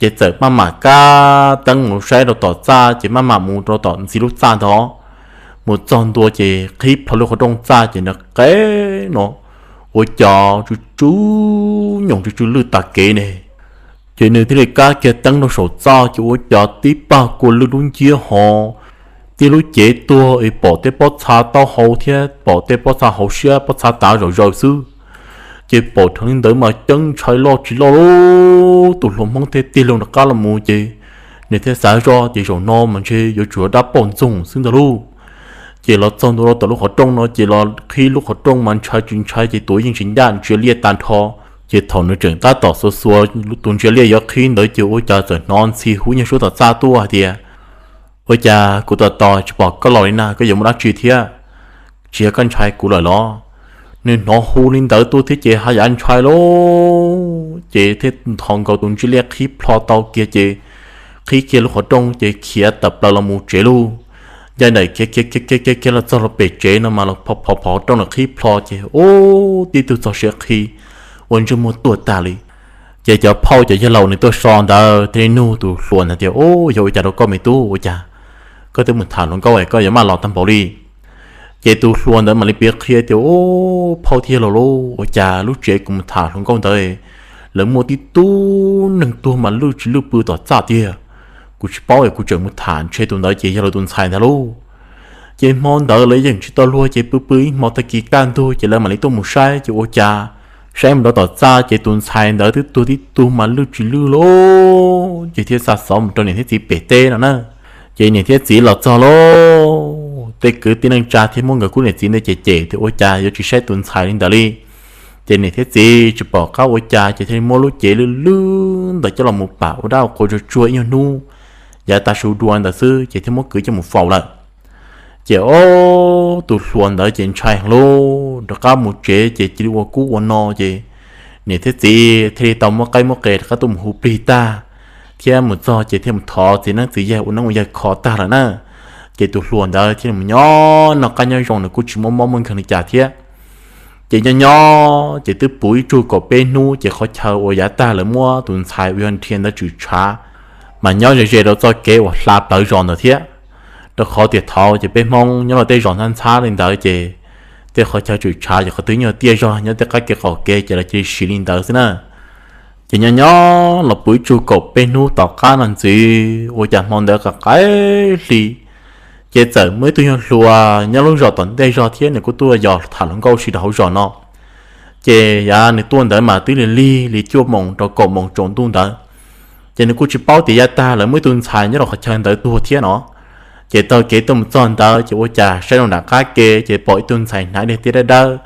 Ces txawm maj mam kab teeb mus saib rau tom txaj ces maj mam mus rau tom Ntxhi lub txaj ntag. Mus txog ntua ces qhib plho lub qhov rooj txaj ces nws qe no ua cas tsw tsw nyoos tsw tsw lwj tas kev ne. Ces nws thiaj li kab kiag teeb rau saum txaj ces ua cas tib pag kua lwj lub nciab ho, tib lub cev tuag es pom tej pob txha taub hau thiab pom tej pob txha hauv siab pob txha tav zom zaws xwb. Ces pom dheev li ntawd mas ceeb ntshai loj tsis loj lauj, tus hluas Hmoob thiaj tig loo rov qab los mus ces nws thiaj xav zoj tias zaum no mas ntshe yuav tsum yog dab poj ntxoog xwb ntag lauj. Ces los txog ntua rau tom lub qhov rooj no ces los qhib lub qhov rooj mas ntshai tsis ntshai ces tuav yeej tsis ncaj, ntsia liaj tag nrho. Ces thaum nws tseem tab tom xuas xuas tus ntsia liaj yuav qhib ntawd ces ua cas txawm hnov Ntxhi hu nyuag suab tom txaj tuaj hais tias, Ua cas kuv tos tos tsis pom koj los li na, koj yuav muaj dab tsi thiab? Tsis yog koj ntshai kuv lawm los? Nws hnov hu li ntawd tuaj thiab ces haj yam ntshai lauj, ces thiaj nthos nkaus tus ntsia liaj qhib plho tau kiag ces qhib kiag lub qhov rooj ces khiav tawm plaws los mus tsev lauj. Ncaj nraim khiav khiav khiav khiav khiav los txog rau pem tsev no mas los phov phov qhov rooj los qhib plho ces ub tib tug txog siav qhi ua ntsej muag tuag tag li. Ces cov phauj cov yawg laus nws tuaj so ntawd thiaj li nug tus hluas ntawd tias, Ub, yog ua cas rau koj me tub, ua cas koj twb mus tham hluas nkauj es koj yuav maj los tag npaum li? Ces tus hluas ntawd mam li piav qhia tias, Ub, phauj thiab yawg laus lauj, ua cas lub tsev kuv mus tham hluas nkauj ntawd lawv muaj tib tug neeg tuag mas lwj tsis lwj pw tom txaj tiag. Kuv tsis paub es kuv tseem mus tham ntshe tus ntawd ces yog lawv tus ntxhais ntag lauj. Ces hmo ntawd lawv yeej tsis tau luag ces pw pw ib hmo tag kis kaj ntug ces lawv mam li tuaj mus saib ces ua cas saib mus rau tom txaj ces tus ntxhais ntawd twb tuag tib tug mas lwj tsis lwj lauj. Ces thiaj xa xov mus rau niam thiab txiv pem teb no na. Ces niam thiab txiv los txog lauj, tej kwv tij neej tsa thiaj muab nkawd khub niam txiv ntawd cem cem tias, Ua cas yuav tsis saib tus ntxhais li ntawd li? Ces niam thiab txiv tsis pom qab ua cas ces thiaj li muab lub cev lwj lwj ntawd coj los mus pam ua dab ua qhua tsuag tsuag ib nyuag hnub, yav tag su dua ntawd xwb ces thiaj muab kwv coj mus faus lawm. Ces ob tug hluas ntawd ces ntshai heev lauj, rov qab mus tsev ces cia li ua kub ua no ces niam thiab txiv thiaj li tau muab qaib muab qe rov qab tuaj mus hu plig tag, thiab mus txog ces thiaj mus thov txiv neeb txiv yaig ua neeb ua yaig kho tag lawm na. Ces tus hluas ntawd thiaj li mus nyob noj qab nyob zoo, nws kuj tsis muaj mob muaj nkeeg li cas thiab. Ces nyob nyob ces twb puv ib tsug kaum peb hnub ces qhov chaw uas yav tag lawv muab tus ntxhais uas yog Nrhia ntawd tshwm tshav mas nyob ze ze rau txoj kev uas hla plawv zos ntawd thiab. Rau qhov tias thaud ces peb Hmoob nyob rau tej zos ntxhab ntxhab li ntawd ces tej qhov chaw tshwm tshav ces qhov twg nyuag tiaj zog nyob tej qab kev qaum kev ces lawv cia li siv li ntawd xwb na. Ces nyob nyob los puv ib tsug kaum peb hnub tom qab no ntxiv ua cas hmo ntawd qaim qaim hli, ces txawm muaj ib tug nyuag hluas nyob lub zos tom ntej zog thiab nws kuj tuaj yos tham hluas nkauj si rau hauv zos no. Ces yav nws tuaj ntawd mas twb lig lig li cuaj moos rau kaum moos tsaus ntuj ntawd. Ces nws kuj tsis paub tias yav tag lawv muaj ib tug ntxhais nyob rau qhov chaw ntawd tuag thiab no. Ces taug kev tuaj mus txog ntawd ces ua cas saib rau nram qab ke ces pom ib tug ntxhais hnav niag tiab dawb dawb,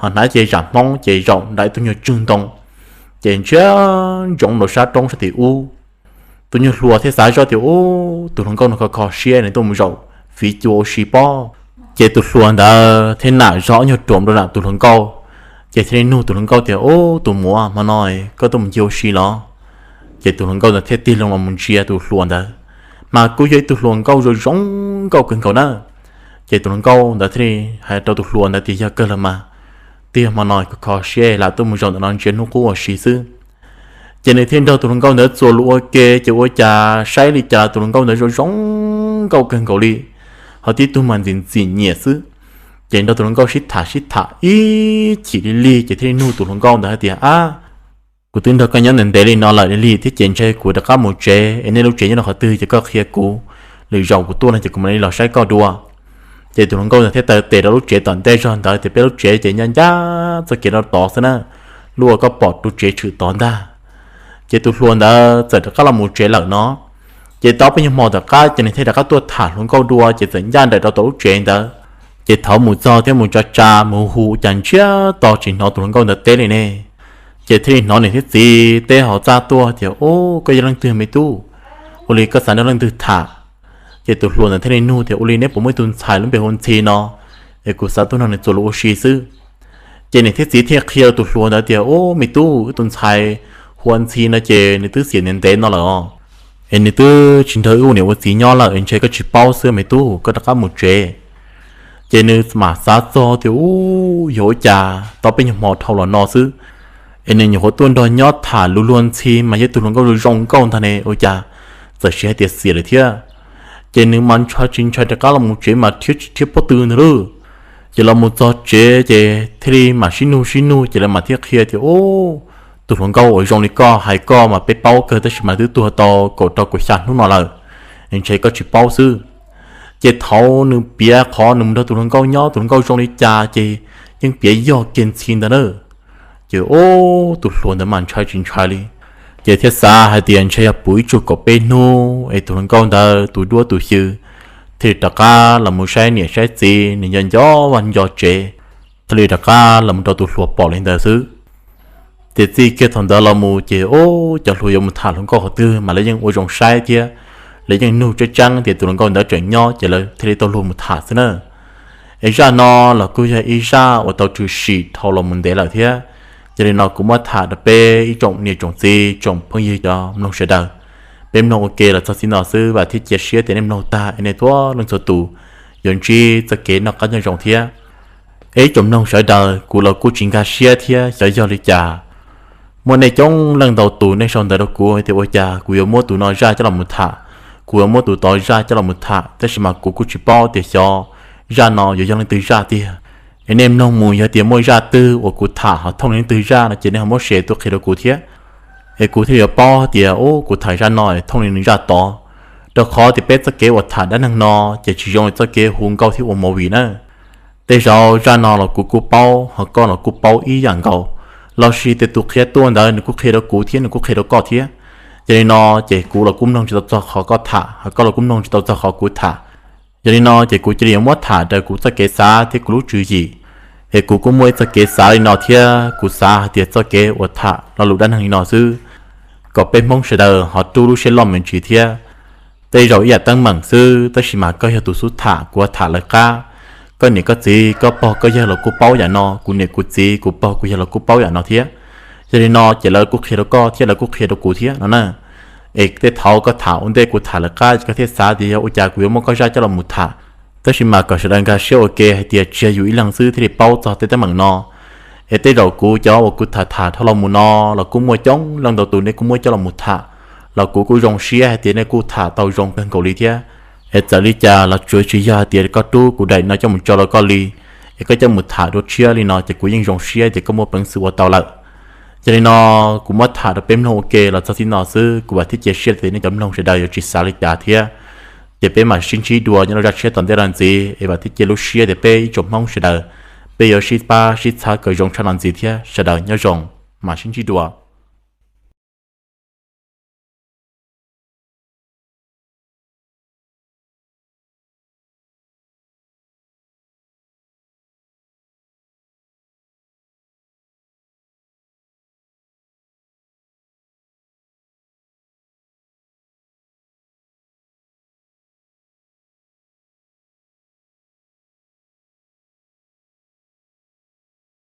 ho hnav cev zam Hmoob ces zaum nram ib tug nyuag tsug ntoo, ces ntsia ntsoov rau sab roob sab tim ub. Tus nyuag hluas thiaj xav zoj tias, Ub, tus hluas nkauj no kho kho siab nws tuaj mus zaum fiv cua ua si pob. Ces tus hluas ntawd thiaj nam zog ob nyuag ruam rau nram tus hluas nkauj, ces thiaj li nug tus hluas nkauj tias, Ub, tus muam, hmo no koj tuaj mus ncig ua si los? Ces tus hluas nkauj ntawd thiaj tig loo los mus ntsia tus hluas ntawd, mas kuj yog ib tug hluas nkauj zoo zoo nkauj kawg nkaus na. Ces tus hluas nkauj ntawd thiaj li hais rau tus hluas ntawd tias, Yog kawg los mas, twb yog hmo no kho kho siab lam tuaj mus zaum ntawm no ntsia hnub qub ua si xwb. Ces nws thiaj nrog tus hluas nkauj ntawd txuas lus ua ke, ces ua cas saib li cas tus hluas nkauj ntawd zoo zoo nkauj kawg nkaus li, ho tib tug mas ntxim ntxim nyiam xwb. Ces nrog tus hluas nkauj sib tham sib tham ib chim li lig ces thiaj li nug tus hluas nkauj ntawd hais tias, Ab, kuv twb nrog koj nyob ntev ntev li no lawm li lig thiab ces ntshe kuv rov qab mus tsev es nej lub tsev nyob rau qhov twg ces koj qhia kuv, lwm zaus kuv tuaj no ces kuv mam li los saib koj dua. Ces tus hluas nkauj ntawd thiaj taw tes rau lub tsev tom ntej zog ntawd tias, Peb lub tsev ces ncaj ncaj txoj kev rau tod xwb na, lub uas koj pom ru tsev tshwm tod ntag. Ces tus hluas ntawd txawm rov qab los mus tsev lawm no. Ces tau peb nyuag hmo tom qab ces nws thiaj rov qab tuaj tham hluas nkauj dua ces txawm ncaj nraim rau tom lub tsev ntawd. Ces thaum mus txog thiab mus tsa tsa mus hu cas ntsiag to tsis hnov tus hluas nkauj ntawd teb li ne. Ces thiaj li hnov niam thiab txiv teb hauv txaj tuaj tias, Ub, koj yog leej twg me tub? Ua li koj xav nrog leej twg tham? Ces tus hluas ntawd thiaj li nug tias, Ua li neb puas muaj ib tug ntxhais lub npe hu ua Ntxhi no, es kuv xav tuaj nrog nws txuas lus ua si xwb. Ces niam thiab txiv thiaj qhia tus hluas ntawd tias, Ub, me tub, wb tus ntxhais hu ua Ntxhi no ces nws twb xiam ntev ntev no lawm os, es nws twb tsis nrog wb ua niam ua txiv nyob lawm es ntshe koj tsis paub xwb me tub, koj rov qab mus tsev. Ces nws mam xav txog tias, Ub, yog ua cas tau peb nyuag hmo dhau los no xwb es nws nyuam qhuav tuaj nrog nyob tham lus luag Ntxhi mas yog ib tug hluas nkauj zoo zoo nkauj ntag ne, ua cas txawm sis hais tias xiam lawm thiab. Ces nws mas ntshai tsis ntshai rov qab los mus tsev mas rhiab tsis rhiab pob tw ntag lauj. Ces los mus txog tsev ces thiaj li mam sib nug sib nug ces lawv mam thiaj qhia tias, Ub, tus hluas nkauj uas zoo li koj hais koj mas peb paub kawg tab sis mas twb tuag tau kaum rau kaum xya hnub no lawm, ntshe koj tsis paub xwb. Ces thaum nws piav qhov nws mus nrog tus hluas nkauj nyob tus hluas nkauj zoo li cas ces yeej piav yog kiag Ntxhi ntag na. Ces ub, tus hluas ntawd mas ntshai tsis ntshai li, ces thiaj xav hais tias ntshe yog puv ib tsug kaum peb hnub es tus hluas nkauj ntawd tus duab tus xyw thiaj li rov qab los mus saib niam saib txiv, nws nco nco vaj nco tsev, thiaj li rov qab los mus rau tus hluas pom li ntawd xwb. Ces txij kiag thaum ntawd los mus ces ub, cov hluas yuav mus tham hluas nkauj qhov twg mas lawv yeej ua zoo saib thiab lawv yeej nug tseeb tseeb tias tus hluas nkauj ntawd tseem nyob ces lawv thiaj li tau luag mus tham xwb na. Es zaj no los kuj yog ib zaj uas tau tshwm sim dhau los mus ntev lawm thiab. Yog li no kuv muab tham rau peb ib tsoom niam tsoom txiv tsoom phooj ywg cov mloog sawv daws, peb mloog ua ke los txog txij no xwb, vam thiab cia siab tias nej mloog tag es nej txhua leej txhua tus yuav ntsib txoj kev noj qab nyob zoo thiab. Es ib tsoom mloog sawv daws, kuv los kuj tsis nkag siab thiab xyov yog li cas, muaj nej coob leej ntau tus nej sau ntawv rau kuv hais tias ua cas kuv yuav muab tus no zaj coj los mus tham, kuv yuav muab tus tod zaj coj los mus tham, tab sis mas kuv kuj tsis paub tias xyov zaj no yuav yog leej twg zaj tiag. Es nej mloog mus yog tias muaj zaj twg uas kuv tham ho thooj li leej twg zaj no ces nej ho muab share tuaj qhia rau kuv thiab, es kuv thiaj yuav paub tias ub, kuv tham zaj no thooj li nws zaj tod. Rau qhov tias peb txoj kev uas tham dab neeg no ces tsis zoo li txoj kev hu nkauj thiab ua movie na. Tej zaum zaj no los kuv kuj paub ho koj los kuj paub ib yam nkaus, los sis tias tus qhia tuaj ntawd nws kuj qhia rau kuv thiab nws kuj qhia rau koj thiab. Yog li no ces kuv los kuj mloog tsis tau txog qhov koj tham ho koj los kuj mloog tsis tau txog qhov kuv tham. Yog li no ces kuv cia li yuav muab tham raws kuv txoj kev xav thiab kuv lub tswv yim. Es kuv kuj muaj ib txoj kev xav li no thiab kuv xav hais tias txoj kev uas tham lo lus dab neeg li no xwb, kom peb Hmoob sawv daws ho rub lub siab loj me ntsis thiab. Tej zaum ib yam teeb meem xwb tab sis mas koj yog tus xub tham kuv tham lawv qab. Koj niam koj txiv koj pog koj yawg los kuj paub yam no, kuv niam kuv txiv kuv pog kuv yawg los kuj paub yam no thiab. Yog li no ces lawv kuj qhia rau koj thiab lawv kuj qhia rau kuv thiab no na. Es tej thaum koj tham ua ntej kuv tham lawv qab ces koj thiaj xav tias yog ua cas kuv yuav muab koj zaj coj los mus tham. Tab sis mas kom sawv daws nkag siab ua ke hais tias tsis yog yus ib leeg xwb thiaj li paub txog tej teeb meem no. Es tej zaum kuv cov uas kuv tham tham dhau los mus no los kuj muaj coob leej ntau tus nej kuj muab coj los mus tham, los kuv kuj zoo siab hais tias nej kuj tham tau zoo kawg nkaus li thiab. Es txawm li cas los tsuav tsis yog hais tias koj rub kuv daim no coj mus tso rau koj li, es koj coj mus tham dua tshiab li no ces kuv yeej zoo siab tias koj muaj peev xwm ua tau lawm. Yog li no, kuv muab tham rau peb mloog ua ke los txog txij no xwb, kuv vam thiab cia siab tias nej cov mloog sawv daws yuav tsis xav li cas thiab. Ces peb mam sib ntsib dua nyob rau zaj tshiab tom ntej no ntxiv, es vam thiab cia lub siab tias peb ib tsoom Hmoob sawv daws, peb yuav sib pab sib txhawb kom zoo tshaj no ntxiv thiab. Sawv daws nyob zoo, mam sib ntsib dua.